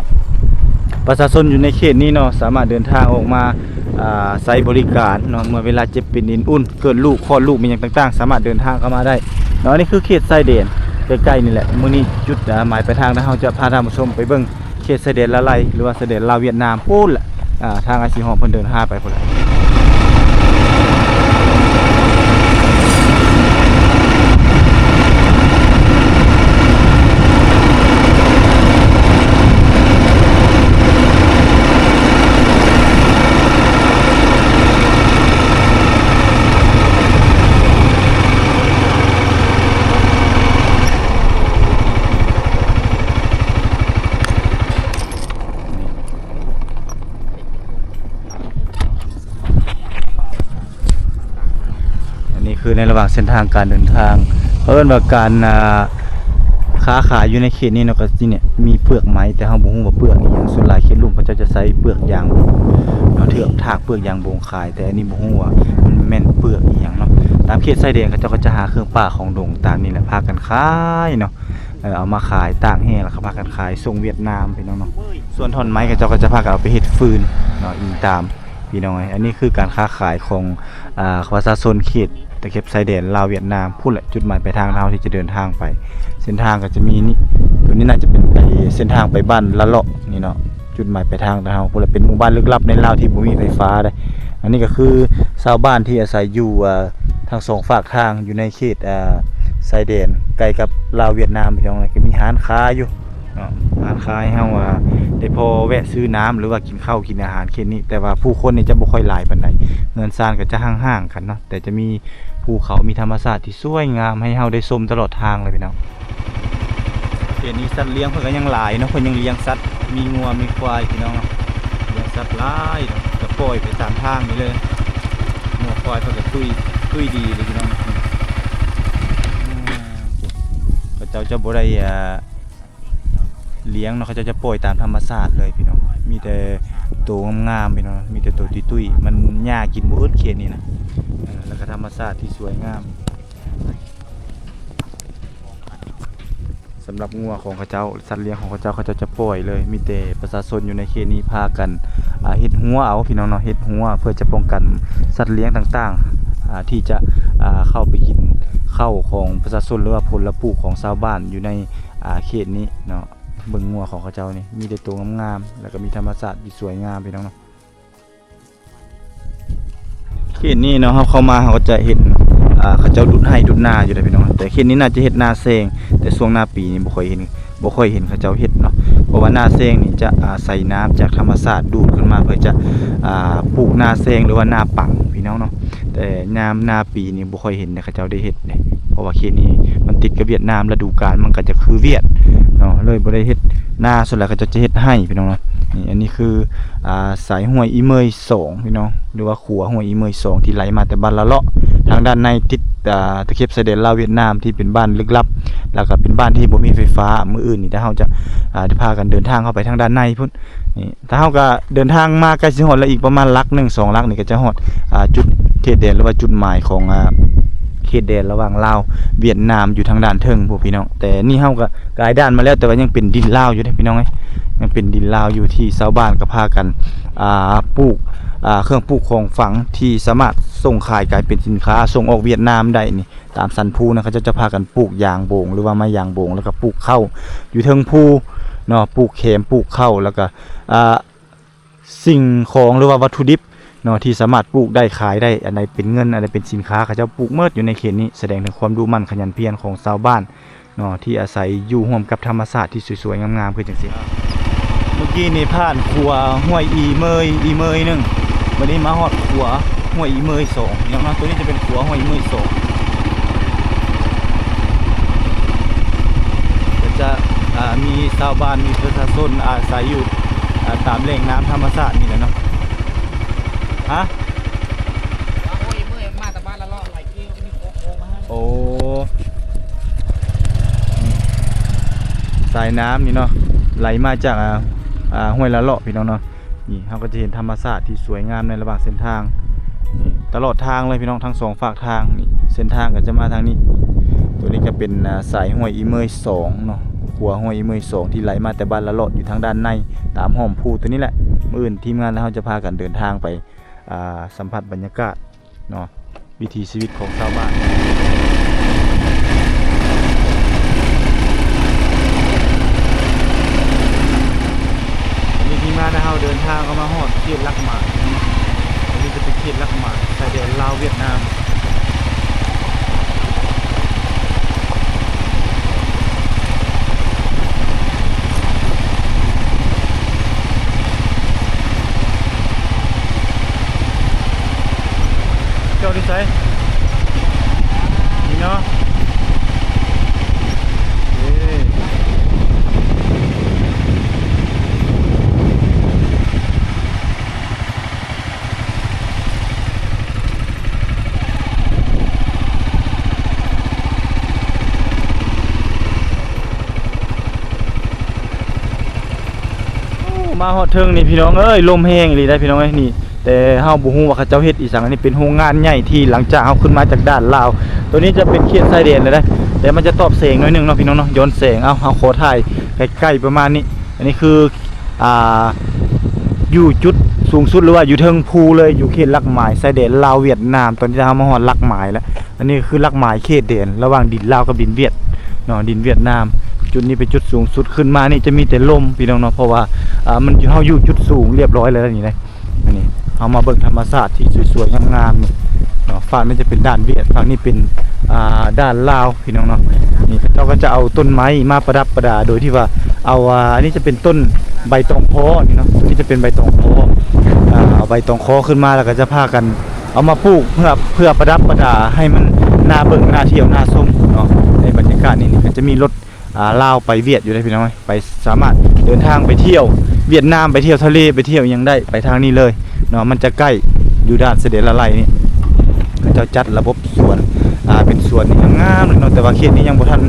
ປະຊາຊົນຢູ່ໃນເຂດນີ້ເນາະ ສາມາດເດີນທາງອອກມາ ອ່າ ໃຊ້ບໍລິການເນາະ ເມື່ອເວລາເຈັບເປັນເອັນອຸ່ນ ເກີດລູກ ຄອດລູກ ມີຫຍັງຕ່າງໆ ສາມາດເດີນທາງເຂົ້າມາໄດ້ເນາະ. ອັນນີ້ຄືເຂດຊາຍແດນໃກ້ໆນີ້ແຫຼະ. ມື້ນີ້ຈຸດ ອ່າ ໝາຍປາຍທາງ ເຮົາຈະພາທ່ານຜູ້ຊົມໄປເບິ່ງເຂດຊາຍແດນລາວໄລ ຫຼືວ່າຊາຍແດນລາວຫວຽດນາມ ພຸ້ນແຫຼະ. ອ່າ ທາງອ້າຍສີຫອມເພິ່ນເດີນຫາໄປພຸ້ນແຫຼະ. ອັນນີ້ຄືໃນລະຫວ່າງເສັ້ນທາງການເດີນທາງ ເຂົາເອີ້ນວ່າການ ອ່າ ຄ້າຂາຍຢູ່ໃນເຂດນີ້ເນາະ ກໍຊິເນຍ ມີເປືອກໄມ້ ແຕ່ເຮົາບໍ່ຮູ້ວ່າເປືອກອີ່ຫຍັງ. ສ່ວນຫຼາຍເຂດລຸ່ມເຂົາເຈົ້າຈະໃຊ້ເປືອກຢາງບົງເນາະ ເທືອກ ຖາກເປືອກຢາງບົງຂາຍ ແຕ່ອັນນີ້ບໍ່ຮູ້ວ່າມັນແມ່ນເປືອກອີ່ຫຍັງເນາະ. ຕາມເຂດຊາຍແດນເຂົາເຈົ້າກໍຈະຫາເຄື່ອງປ່າຂອງດົງຕາມນີ້ແຫຼະ ພາກັນຂາຍເນາະ. ເອີ ເອົາມາຂາຍຕາກແຫ້ງ ແລ້ວກໍພາກັນຂາຍສົ່ງຫວຽດນາມ ພີ່ນ້ອງເນາະ. ສ່ວນທ່ອນໄມ້ເຂົາເຈົ້າກໍຈະພາກັນເອົາໄປເຮັດຟືນເນາະ ອີງຕາມ ພີ່ນ້ອງເອີຍ. ອັນນີ້ຄືການຄ້າຂາຍຂອງ ອ່າ ປະຊາຊົນເຂດຕະເຂັບຊາຍແດນລາວຫວຽດນາມ ພຸ້ນແຫຼະ ຈຸດໝາຍປາຍທາງເຮົາທີ່ຈະເດີນທາງໄປ. ເສັ້ນທາງກໍຈະມີນີ້ ຕົວນີ້ໜ້າຈະເປັນໄປ ເສັ້ນທາງໄປບ້ານລະເລາະນີ້ເນາະ. ຈຸດໝາຍປາຍທາງຂອງເຮົາ ພຸ້ນລະເປັນໝູ່ບ້ານລຶກລັບໃນລາວທີ່ບໍ່ມີໄຟຟ້າເດ້. ອັນນີ້ກໍຄືຊາວບ້ານທີ່ອາໄສຢູ່ ອ່າ ທັງສອງຟາກທາງ ຢູ່ໃນເຂດ ອ່າ ຊາຍແດນໃກ້ກັບລາວຫວຽດນາມ ພີ່ນ້ອງເອີຍ. ກໍມີຮ້ານຄ້າຢູ່ເນາະ ຮ້ານຄ້າໃຫ້ເຮົາ ອ່າ ໄດ້ພໍແວະຊື້ນ້ຳ ຫຼືວ່າກິນເຂົ້າກິນອາຫານເຂດນີ້. ແຕ່ວ່າຜູ້ຄົນນີ້ຈະບໍ່ຄ່ອຍຫຼາຍປານໃດ ເຮືອນຊານກໍຈະຫ່າງໆກັນເນາະ ແຕ່ຈະມີ ພູເຂົາ ມີທຳມະຊາດທີ່ສວຍງາມໃຫ້ເຮົາໄດ້ຊົມຕະຫຼອດທາງເລີຍ ພີ່ນ້ອງ. ເຂດນີ້ສັດລ້ຽງເພິ່ນກໍຍັງຫຼາຍເນາະ ເພິ່ນຍັງລ້ຽງສັດ ມີງົວມີຄວາຍ ພີ່ນ້ອງເນາະ. ລ້ຽງສັດຫຼາຍເນາະ ກໍປ່ອຍໄປຕາມທາງນີ້ເລີຍ. ງົວຄວາຍເພິ່ນກໍຕຸ້ຍ ຕຸ້ຍດີເລີຍ ພີ່ນ້ອງເນາະ. ເຂົາເຈົ້າຈະບໍ່ໄດ້ ອ່າ ລ້ຽງເນາະ ເຂົາເຈົ້າຈະປ່ອຍຕາມທຳມະຊາດເລີຍ ພີ່ນ້ອງ. ມີແຕ່ໂຕງາມໆ ພີ່ນ້ອງ ມີແຕ່ໂຕຕຸ້ຍໆ ມັນຫຍ້າກິນບໍ່ອຶດເຂດນີ້ນະ. ເອີ ແລ້ວກໍທຳມະຊາດທີ່ສວຍງາມ. ສຳລັບງົວຂອງເຂົາເຈົ້າ ສັດລ້ຽງຂອງເຂົາເຈົ້າ ເຂົາເຈົ້າຈະປ່ອຍເລີຍ. ມີແຕ່ປະຊາຊົນຢູ່ໃນເຂດນີ້ພາກັນ ອ່າ ເຮັດຮົ້ວເອົາ ພີ່ນ້ອງເນາະ ເຮັດຮົ້ວເພື່ອຈະປ້ອງກັນສັດລ້ຽງຕ່າງໆ ອ່າ ທີ່ຈະ ອ່າ ເຂົ້າໄປກິນເຂົ້າຂອງປະຊາຊົນ ຫຼືວ່າຜົນລະປູກຂອງຊາວບ້ານຢູ່ໃນ ອ່າ ເຂດນີ້ເນາະ. ເບິ່ງງົວຂອງເຂົາເຈົ້ານີ້ ມີແຕ່ໂຕງາມໆ ແລ້ວກໍມີທຳມະຊາດທີ່ສວຍງາມ ພີ່ນ້ອງເນາະ. ເຂດນີ້ເນາະ ເຮົາເຂົ້າມາເຮົາກໍຈະເຫັນ ອ່າ ເຂົາເຈົ້າດຸດໄຮ່ດຸດນາຢູ່ເດ້ ພີ່ນ້ອງ. ແຕ່ເຂດນີ້ໜ້າຈະເຮັດນາແຊງ ແຕ່ຊ່ວງໜ້າປີນີ້ບໍ່ຄ່ອຍເຫັນ ບໍ່ຄ່ອຍເຫັນເຂົາເຈົ້າເຮັດເນາະ ເພາະວ່ານາແຊງນີ້ຈະອາໄສນ້ຳຈາກທຳມະຊາດດູດຂຶ້ນມາ ເພື່ອຈະ ອ່າ ປູກນາແຊງ ຫຼືວ່ານາປັງ ພີ່ນ້ອງເນາະ. ແຕ່ຍາມໜ້າປີນີ້ບໍ່ຄ່ອຍເຫັນເຂົາເຈົ້າໄດ້ເຮັດເດ້ ເພາະວ່າເຂດນີ້ມັນຕິດກັບຫວຽດນາມ ລະດູການມັນກໍຈະຄືຫວຽດເນາະ ເລີຍບໍ່ໄດ້ເຮັດນາ. ສ່ວນຫຼາຍເຂົາເຈົ້າຈະເຮັດໄຮ່ ພີ່ນ້ອງເນາະ. ນີ້ ອັນນີ້ຄື ອ່າ ສາຍຫ້ວຍອີເມີຍສອງ ພີ່ນ້ອງ ຫຼືວ່າຂົວຫ້ວຍອີເມີຍສອງ ທີ່ໄຫຼມາແຕ່ບ້ານລະເລາະ ທາງດ້ານໃນຕິດ ອ່າ ຕະເຂັບຊາຍແດນລາວຫວຽດນາມ ທີ່ເປັນບ້ານລຶກລັບ ແລ້ວກໍເປັນບ້ານທີ່ບໍ່ມີໄຟຟ້າ. ມື້ອື່ນນີ້ ຖ້າເຮົາຈະ ອ່າ ໄດ້ພາກັນເດີນທາງເຂົ້າໄປທາງດ້ານໃນພຸ້ນ ນີ້ ຖ້າເຮົາກໍເດີນທາງມາໃກ້ຊິຮອດແລ້ວ ອີກປະມານຫຼັກໜຶ່ງສອງຫຼັກນີ້ກໍຈະຮອດ ອ່າ ຈຸດເຂດແດນ ຫຼືວ່າຈຸດໝາຍຂອງ ອ່າ ເຂດແດນລະຫວ່າງລາວຫວຽດນາມ ຢູ່ທາງດ້ານເທິງພຸ້ນ ພີ່ນ້ອງ. ແຕ່ນີ້ເຮົາກໍກາຍດ່ານມາແລ້ວ ແຕ່ວ່າຍັງເປັນດິນລາວຢູ່ເດ້ ພີ່ນ້ອງເອີຍ ຍັງເປັນດິນລາວຢູ່ ທີ່ຊາວບ້ານກໍພາກັນ ອ່າ ປູກ ອ່າ ເຄື່ອງປູກຂອງຝັງ ທີ່ສາມາດສົ່ງຂາຍກາຍເປັນສິນຄ້າສົ່ງອອກຫວຽດນາມໄດ້ນີ້. ຕາມສັນພູນະ ເຂົາເຈົ້າຈະພາກັນປູກຢາງໂບງ ຫຼືວ່າໄມ້ຢາງໂບງ ແລ້ວກໍປູກເຂົ້າຢູ່ເທິງພູເນາະ ປູກແຄມ ປູກເຂົ້າ ແລ້ວກໍ ອ່າ ສິ່ງຂອງ ຫຼືວ່າວັດຖຸດິບເນາະ ທີ່ສາມາດປູກໄດ້ ຂາຍໄດ້ ອັນໃດເປັນເງິນ ອັນໃດເປັນສິນຄ້າ ເຂົາເຈົ້າປູກໝົດຢູ່ໃນເຂດນີ້ ສະແດງເຖິງຄວາມດຸໝັ່ນຂະຫຍັນພຽນຂອງຊາວບ້ານ ເນາະ ທີ່ອາໄສຢູ່ຮ່ວມກັບທຳມະຊາດທີ່ສວຍໆງາມໆຄືຈັ່ງຊີ້. ເມື່ອກີ້ນີ້ຜ່ານຂົວຫ້ວຍອີເມີຍ ອີເມີຍໜຶ່ງ ບັດນີ້ມາຮອດຂົວຫ້ວຍອີເມີຍສອງ ພີ່ນ້ອງເນາະ. ໂຕນີ້ຈະເປັນຂົວຫ້ວຍອີເມີຍສອງ ກໍຈະ ອ່າ ມີຊາວບ້ານ ມີປະຊາຊົນອາໄສຢູ່ ອ່າ ຕາມແຫຼ່ງນ້ຳທຳມະຊາດນີ້ແຫຼະເນາະ. ຮະ? ໂອ້ ສາຍນ້ຳນີ້ເນາະ ໄຫຼມາຈາກ ອ່າ ອ່າ ຫ້ວຍລະເລາະ ພີ່ນ້ອງເນາະ. ນີ້ເຮົາກໍຈະເຫັນທຳມະຊາດທີ່ສວຍງາມໃນລະຫວ່າງເສັ້ນທາງນີ້ ຕະຫຼອດທາງເລີຍ ພີ່ນ້ອງ ທັງສອງຟາກທາງນີ້ ເສັ້ນທາງກໍຈະມາທາງນີ້. ໂຕນີ້ກໍເປັນ ອ່າ ສາຍຫ້ວຍອີເມີຍສອງເນາະ ຂົວຫ້ວຍອີເມີຍສອງ ທີ່ໄຫຼມາແຕ່ບ້ານລະເລາະ ຢູ່ທາງດ້ານໃນ ຕາມຮ່ອມພູໂຕນີ້ແຫຼະ. ມື້ອື່ນທີມງານແລະເຮົາຈະພາກັນເດີນທາງໄປ ອ່າ ສຳຜັດບັນຍາກາດເນາະ ວິຖີຊີວິດຂອງຊາວບ້ານ. ອັນນີ້ທີມງານເຮົາເດີນທາງເຂົ້າມາຮອດເຂດຫຼັກໝາຍເນາະ ອັນນີ້ຈະເປັນເຂດຫຼັກໝາຍຊາຍແດນລາວຫວຽດນາມ. ເຈົ້າຢູ່ໃສ? ນີ້ເນາະ ເອີ. ໂອ້ ມາຮອດເທິງນີ້ພີ່ນ້ອງເອີຍ ລົມແຮງອີ່ຫຼີໄດ໋ພີ່ນ້ອງເອີຍ ນີ້ ແຕ່ເຮົາບໍ່ຮູ້ວ່າເຂົາເຈົ້າເຮັດອີ່ສັງ ອັນນີ້ເປັນໂຮງງານໃຫຍ່ທີ່ຫຼັງຈາກເຮົາຂຶ້ນມາຈາກດ່ານລາວ ໂຕນີ້ຈະເປັນເຂດຊາຍແດນແລ້ວໄດ໋ ແຕ່ມັນຈະຕອບແສງໜ້ອຍໜຶ່ງເນາະພີ່ນ້ອງເນາະ ຍ້ອນແສງ. ເອົາ ເຮົາຂໍຖ່າຍໃກ້ໆປະມານນີ້ ອັນນີ້ຄື ອ່າ ຢູ່ຈຸດສູງສຸດ ຫຼືວ່າຢູ່ເທິງພູເລີຍ ຢູ່ເຂດຫຼັກໝາຍຊາຍແດນລາວຫວຽດນາມ. ຕອນນີ້ເຮົາມາຮອດຫຼັກໝາຍແລ້ວ ອັນນີ້ຄືຫຼັກໝາຍເຂດແດນລະຫວ່າງດິນລາວກັບດິນຫວຽດເນາະ ດິນຫວຽດນາມ. ຈຸດນີ້ເປັນຈຸດສູງສຸດ ຂຶ້ນມານີ້ຈະມີແຕ່ລົມພີ່ນ້ອງເນາະ ເພາະວ່າ ອ່າ ມັນຢູ່ ເຮົາຢູ່ຈຸດສູງລຽບຮ້ອຍແລ້ວນີ້ເດ້. ອັນນີ້ເຮົາມາເບິ່ງທຳມະຊາດທີ່ສວຍໆງາມໆນີ້ເນາະ ຟາກນີ້ຈະເປັນດ່ານຫວຽດ ຟາກນີ້ເປັນ ອ່າ ດ່ານລາວ ພີ່ນ້ອງເນາະ. ນີ້ເຂົາເຈົ້າກໍຈະເອົາຕົ້ນໄມ້ມາປະດັບປະດາ ໂດຍທີ່ວ່າເອົາ ອ່າ ອັນນີ້ຈະເປັນຕົ້ນໃບຕອງພໍນີ້ເນາະ ອັນນີ້ຈະເປັນໃບຕອງພໍ ອ່າ ເອົາໃບຕອງຄໍຂຶ້ນມາ ແລ້ວກໍຈະພາກັນເອົາມາປູກເພື່ອ ເພື່ອປະດັບປະດາໃຫ້ມັນໜ້າເບິ່ງ ໜ້າທ່ຽວ ໜ້າຊົມເນາະ. ໃນບັນຍາກາດນີ້ ນີ້ກໍຈະມີລົດ ອ່າ ລາວໄປຫວຽດຢູ່ເດ້ພີ່ນ້ອງເອີຍ ໄປ ສາມາດເດີນທາງໄປທ່ຽວຫວຽດນາມ ໄປທ່ຽວທະເລ ໄປທ່ຽວຫຍັງໄດ້ ໄປທາງນີ້ເລີຍເນາະ ມັນຈະໃກ້ ຢູ່ດ່ານຊາຍແດນລະໄລນີ້. ເຂົາເຈົ້າຈັດລະບົບສວນ ອ່າ ເປັນສວນທີ່ງາມໆເລີຍເນາະ ແຕ່ວ່າເຂດນີ້ຍັງບໍ່ທັນ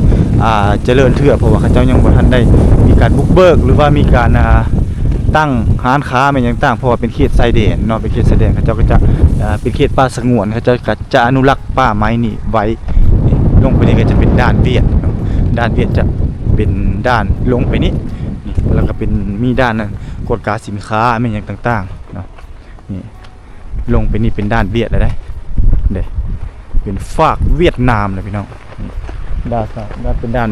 ອ່າ ຈະເລີນເທື່ອ ເພາະວ່າເຂົາເຈົ້າຍັງບໍ່ທັນໄດ້ມີການບຸກເບີກ ຫຼືວ່າມີການ ອ່າ ຕັ້ງຮ້ານຄ້າແມ່ນຫຍັງຕ່າງ ເພາະວ່າເປັນເຂດຊາຍແດນເນາະ ເປັນເຂດຊາຍແດນ ເຂົາເຈົ້າກໍຈະ ອ່າ ເປັນເຂດປ່າສະຫງວນ ເຂົາເຈົ້າກໍຈະອະນຸລັກປ່າໄມ້ນີ້ໄວ້. ນີ້ ລົງໄປນີ້ກໍຈະເປັນດ່ານຫວຽດເນາະ ດ່ານຫວຽດຈະເປັນດ່ານລົງໄປນີ້ ນີ້ ແລ້ວກໍເປັນ ມີດ່ານ ອັນ ກວດກາສິນຄ້າແມ່ນຫຍັງຕ່າງໆເນາະ. ນີ້ ລົງໄປນີ້ເປັນດ່ານຫວຽດແລ້ວເດ້ ເດ້ ເປັນຟາກຫວຽດນາມແລ້ວພີ່ນ້ອງ. ນີ້ ດ່ານ ດ່ານ ເປັນດ່ານ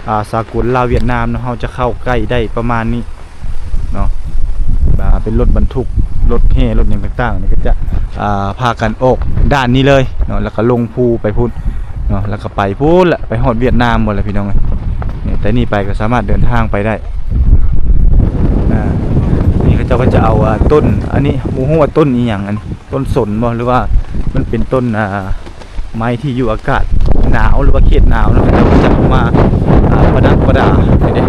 ອ່າ ສາກົນລາວຫວຽດນາມເນາະ ເຮົາຈະເຂົ້າໃກ້ໄດ້ປະມານນີ້ເນາະ ອ່າ ເປັນລົດບັນທຸກ ລົດແຮ່ ລົດຫຍັງຕ່າງໆ ນີ້ກໍຈະ ອ່າ ພາກັນອອກດ່ານນີ້ເລີຍເນາະ ແລ້ວກໍລົງພູໄປພຸ້ນເນາະ ແລ້ວກໍໄປພຸ້ນແຫຼະ ໄປຮອດຫວຽດນາມພຸ້ນແຫຼະພີ່ນ້ອງເອີຍ. ນີ້ ແຕ່ນີ້ໄປກໍສາມາດເດີນທາງໄປໄດ້. ອ່າ ນີ້ເຂົາເຈົ້າກໍຈະເອົາ ອ່າ ຕົ້ນ ອັນນີ້ບໍ່ຮູ້ວ່າຕົ້ນອີ່ຫຍັງ ອັນນີ້ຕົ້ນສົນບໍ່ ຫຼືວ່າມັນເປັນຕົ້ນ ອ່າ ໄມ້ທີ່ຢູ່ອາກາດໜາວ ຫຼືວ່າເຂດໜາວເນາະ ເຂົາເຈົ້າກໍຈະເອົາມາ ອ່າ ປະດັບປະດານີ້ເດ້.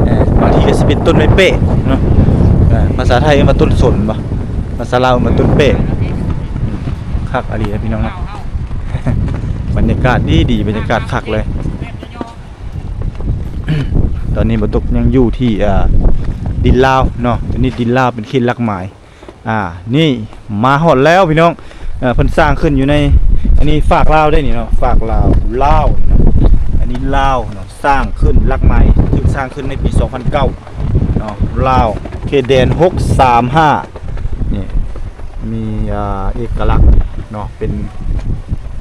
ເອີ ບາງທີກໍຊິເປັນຕົ້ນໄມ້ແປະເນາະ ອ່າ ພາສາໄທເອີ້ນວ່າຕົ້ນສົນບໍ່? ພາສາລາວເອີ້ນວ່າຕົ້ນແປ້ງ. ອືມ ຄັກອີ່ຫຼີເດ້ພີ່ນ້ອງເນາະ. ບັນຍາກາດດີໆ ບັນຍາກາດຄັກເລີຍ. ຕອນນີ້ບ່າວຕຸກຍັງຢູ່ທີ່ ອ່າ ດິນລາວເນາະ. ຕອນນີ້ດິນລາວເປັນເຂດຫຼັກໝາຍ. ອ່າ ນີ້ມາຮອດແລ້ວພີ່ນ້ອງ. ເອີ ເພິ່ນສ້າງຂຶ້ນຢູ່ໃນ ອັນນີ້ຟາກລາວເດ້ນີ້ເນາະ ຟາກລາວ ລາວເນາະ. ອັນນີ້ລາວເນາະ ສ້າງຂຶ້ນຫຼັກໝາຍ ຖືກສ້າງຂຶ້ນໃນປີສອງພັນເກົ້າເນາະ ລາວ ເຂດແດນຫົກສາມຫ້າ. ນີ້ມີ ອ່າ ເອກະລັກເນາະ ເປັນ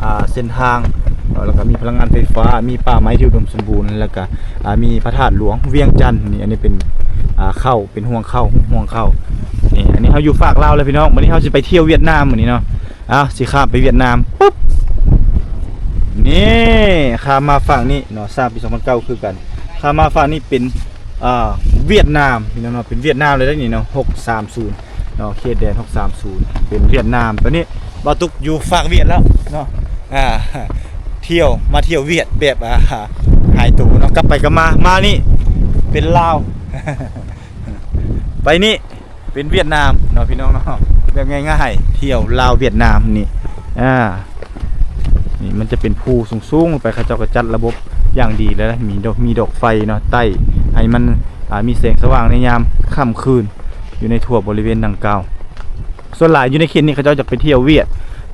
ອ່າ ເສັ້ນທາງເນາະ ແລ້ວກໍມີພະລັງງານໄຟຟ້າ ມີປ່າໄມ້ທີ່ອຸດົມສົມບູນ ແລ້ວກໍ ອ່າ ມີພະທາດຫຼວງວຽງຈັນ. ນີ້ ອັນນີ້ເປັນ ອ່າ ເຂົ້າ ເປັນຮ່ວງເຂົ້າ ຮ່ວງເຂົ້າ. ນີ້ ອັນນີ້ເຮົາຢູ່ຟາກລາວແລ້ວພີ່ນ້ອງ. ມື້ນີ້ເຮົາຊິໄປທ່ຽວຫວຽດນາມມື້ນີ້ເນາະ. ເອົາ ຊິຂ້າມໄປຫວຽດນາມ ປຶບ ນີ້ ຂ້າມມາຝັ່ງນີ້ເນາະ ສ້າງປີສອງພັນເກົ້າຄືກັນ. ຂ້າມມາຝັ່ງນີ້ເປັນ ອ່າ ຫວຽດນາມພີ່ນ້ອງເນາະ ເປັນຫວຽດນາມເລີຍເດ້ນີ້ເນາະ ຫົກສາມສູນເນາະ ເຂດແດນຫົກສາມສູນ ເປັນຫວຽດນາມ. ຕອນນີ້ບ່າວຕຸກຢູ່ຟາກຫວຽດແລ້ວເນາະ. ອ່າ ທ່ຽວ ມາທ່ຽວຫວຽດແບບ ອ່າ ຫາຍໂຕເນາະ ກັບໄປກັບມາ. ມານີ້ເປັນລາວ ໄປນີ້ ເປັນຫວຽດນາມເນາະ ພີ່ນ້ອງເນາະ ແບບງ່າຍໆ ທ່ຽວລາວຫວຽດນາມນີ້. ອ່າ ນີ້ມັນຈະເປັນພູສູງໆ ລົງໄປ ເຂົາເຈົ້າກໍຈັດລະບົບຢ່າງດີແລ້ວ ມີດອກ ມີດອກໄຟເນາະ ໃຕ້ໃຫ້ມັນ ອ່າ ມີແສງສະຫວ່າງໃນຍາມຄ່ຳຄືນ ຢູ່ໃນທົ່ວບໍລິເວນດັ່ງກ່າວ. ສ່ວນຫຼາຍຢູ່ໃນເຂດນີ້ ເຂົາເຈົ້າຢາກໄປທ່ຽວຫວຽດ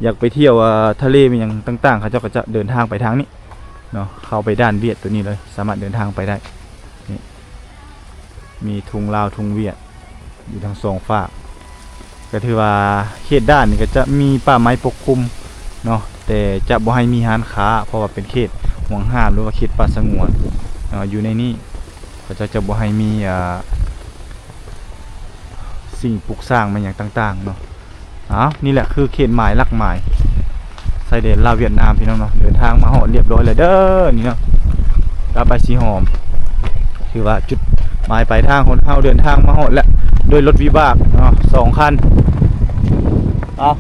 ຢາກໄປທ່ຽວ ອ່າ ທະເລ ອີ່ຫຍັງຕ່າງໆ ເຂົາເຈົ້າກໍຈະເດີນທາງໄປທາງນີ້ເນາະ ເຂົ້າໄປດ່ານຫວຽດໂຕນີ້ເລີຍ ສາມາດເດີນທາງໄປໄດ້. ນີ້ ມີທຸງລາວທຸງຫວຽດຢູ່ທັງສອງຟາກ. ກໍຖືວ່າເຂດດ່ານນີ້ກໍຈະມີປ່າໄມ້ປົກຄຸມເນາະ ແຕ່ຈະບໍ່ໃຫ້ມີຮ້ານຄ້າ ເພາະວ່າເປັນເຂດຫວງຫ້າມ ຫຼືວ່າເຂດປ່າສະຫງວນເນາະ. ຢູ່ໃນນີ້ເຂົາເຈົ້າຈະບໍ່ໃຫ້ມີ ອ່າ ສິ່ງປຸກສ້າງແມ່ນຫຍັງຕ່າງໆເນາະ. ເອົາ ນີ້ແຫຼະຄືເຂດໝາຍ ຫຼັກໝາຍ ຊາຍແດນລາວຫວຽດນາມ ພີ່ນ້ອງເນາະ. ເດີນທາງມາຮອດລຽບຮ້ອຍແລ້ວເດີ ນີ້ເນາະ ຕາໄປສີຫອມ. ຖືວ່າຈຸດໝາຍປາຍທາງຂອງເຮົາເດີນທາງມາຮອດແລ້ວ ດ້ວຍລົດວິບາກເນາະ ສອງຄັນ. ເອົາ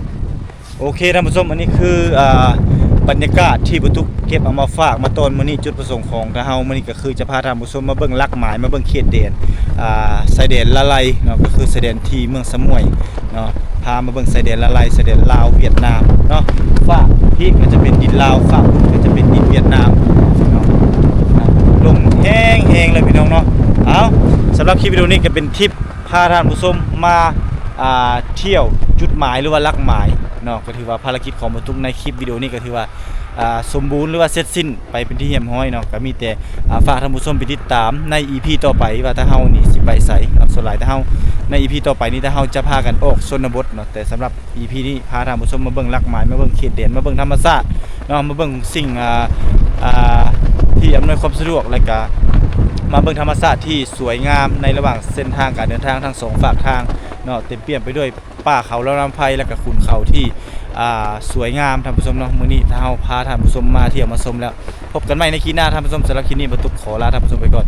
ໂອເຄທ່ານຜູ້ຊົມ ອັນນີ້ຄື ອ່າ ບັນຍາກາດທີ່ບ່າວຕຸກເກັບເອົາມາຝາກມາຕອນມື້ນີ້. ຈຸດປະສົງຂອງທາງເຮົາມື້ນີ້ກໍຄືຈະພາທ່ານຜູ້ຊົມມາເບິ່ງຫຼັກໝາຍ ມາເບິ່ງເຂດແດນ ອ່າ ຊາຍແດນລາໄລເນາະ ກໍຄືຊາຍແດນທີ່ເມືອງສະໝ້ວຍເນາະ. ພາມາເບິ່ງຊາຍແດນລາໄລ ຊາຍແດນລາວຫວຽດນາມເນາະ. ຟາກພີ້ກໍຈະເປັນດິນລາວ ຟາກພຸ້ນກໍຈະເປັນດິນຫວຽດນາມເນາະ. ລົມແຮງໆເລີຍພີ່ນ້ອງເນາະ. ເອົາ ສຳລັບຄລິບວິດີໂອນີ້ກໍເປັນທຣິບ ພາທ່ານຜູ້ຊົມມາ ອ່າ ທ່ຽວຈຸດໝາຍ ຫຼືວ່າຫຼັກໝາຍເນາະ. ກໍຖືວ່າພາລະກິດຂອງບ່າວຕຸກໃນຄລິບວິດີໂອນີ້ກໍຖືວ່າ ອ່າ ສົມບູນ ຫຼືວ່າເສັດສິ້ນໄປເປັນທີ່ຮຽບຮ້ອຍເນາະ. ກໍມີແຕ່ ອ່າ ຝາກທ່ານຜູ້ຊົມໄປຕິດຕາມໃນອີພີຕໍ່ໄປວ່າທາງເຮົານີ້ຊິໄປໃສເນາະ. ສ່ວນຫຼາຍທາງເຮົາໃນອີພີຕໍ່ໄປນີ້ ທາງເຮົາຈະພາກັນອອກຊົນນະບົດເນາະ. ແຕ່ສຳລັບອີພີນີ້ ພາທ່ານຜູ້ຊົມມາເບິ່ງຫຼັກໝາຍ ມາເບິ່ງເຂດແດນ ມາເບິ່ງທຳມະຊາດເນາະ ມາເບິ່ງສິ່ງ ອ່າ ອ່າ ທີ່ອຳນວຍຄວາມສະດວກ ແລະກະມາເບິ່ງທຳມະຊາດທີ່ສວຍງາມໃນລະຫວ່າງເສັ້ນທາງການເດີນທາງທັງສອງຟາກທາງເນາະ. ເຕັມປ່ຽມໄປດ້ວຍ ປ່າເຂົາລຳນຳໄພ ແລະກະຂຸນເຂົາທີ່ ອ່າ ສວຍງາມ ທ່ານຜູ້ຊົມເນາະ. ມື້ນີ້ຖ້າເຮົາພາທ່ານຜູ້ຊົມມາທ່ຽວມາຊົມແລ້ວ ພົບກັນໃໝ່ໃນຄລິບໜ້າທ່ານຜູ້ຊົມ. ສຳລັບຄລິບນີ້ ບ່າວຕຸກຂໍລາທ່ານຜູ້ຊົມໄປກ່ອນ.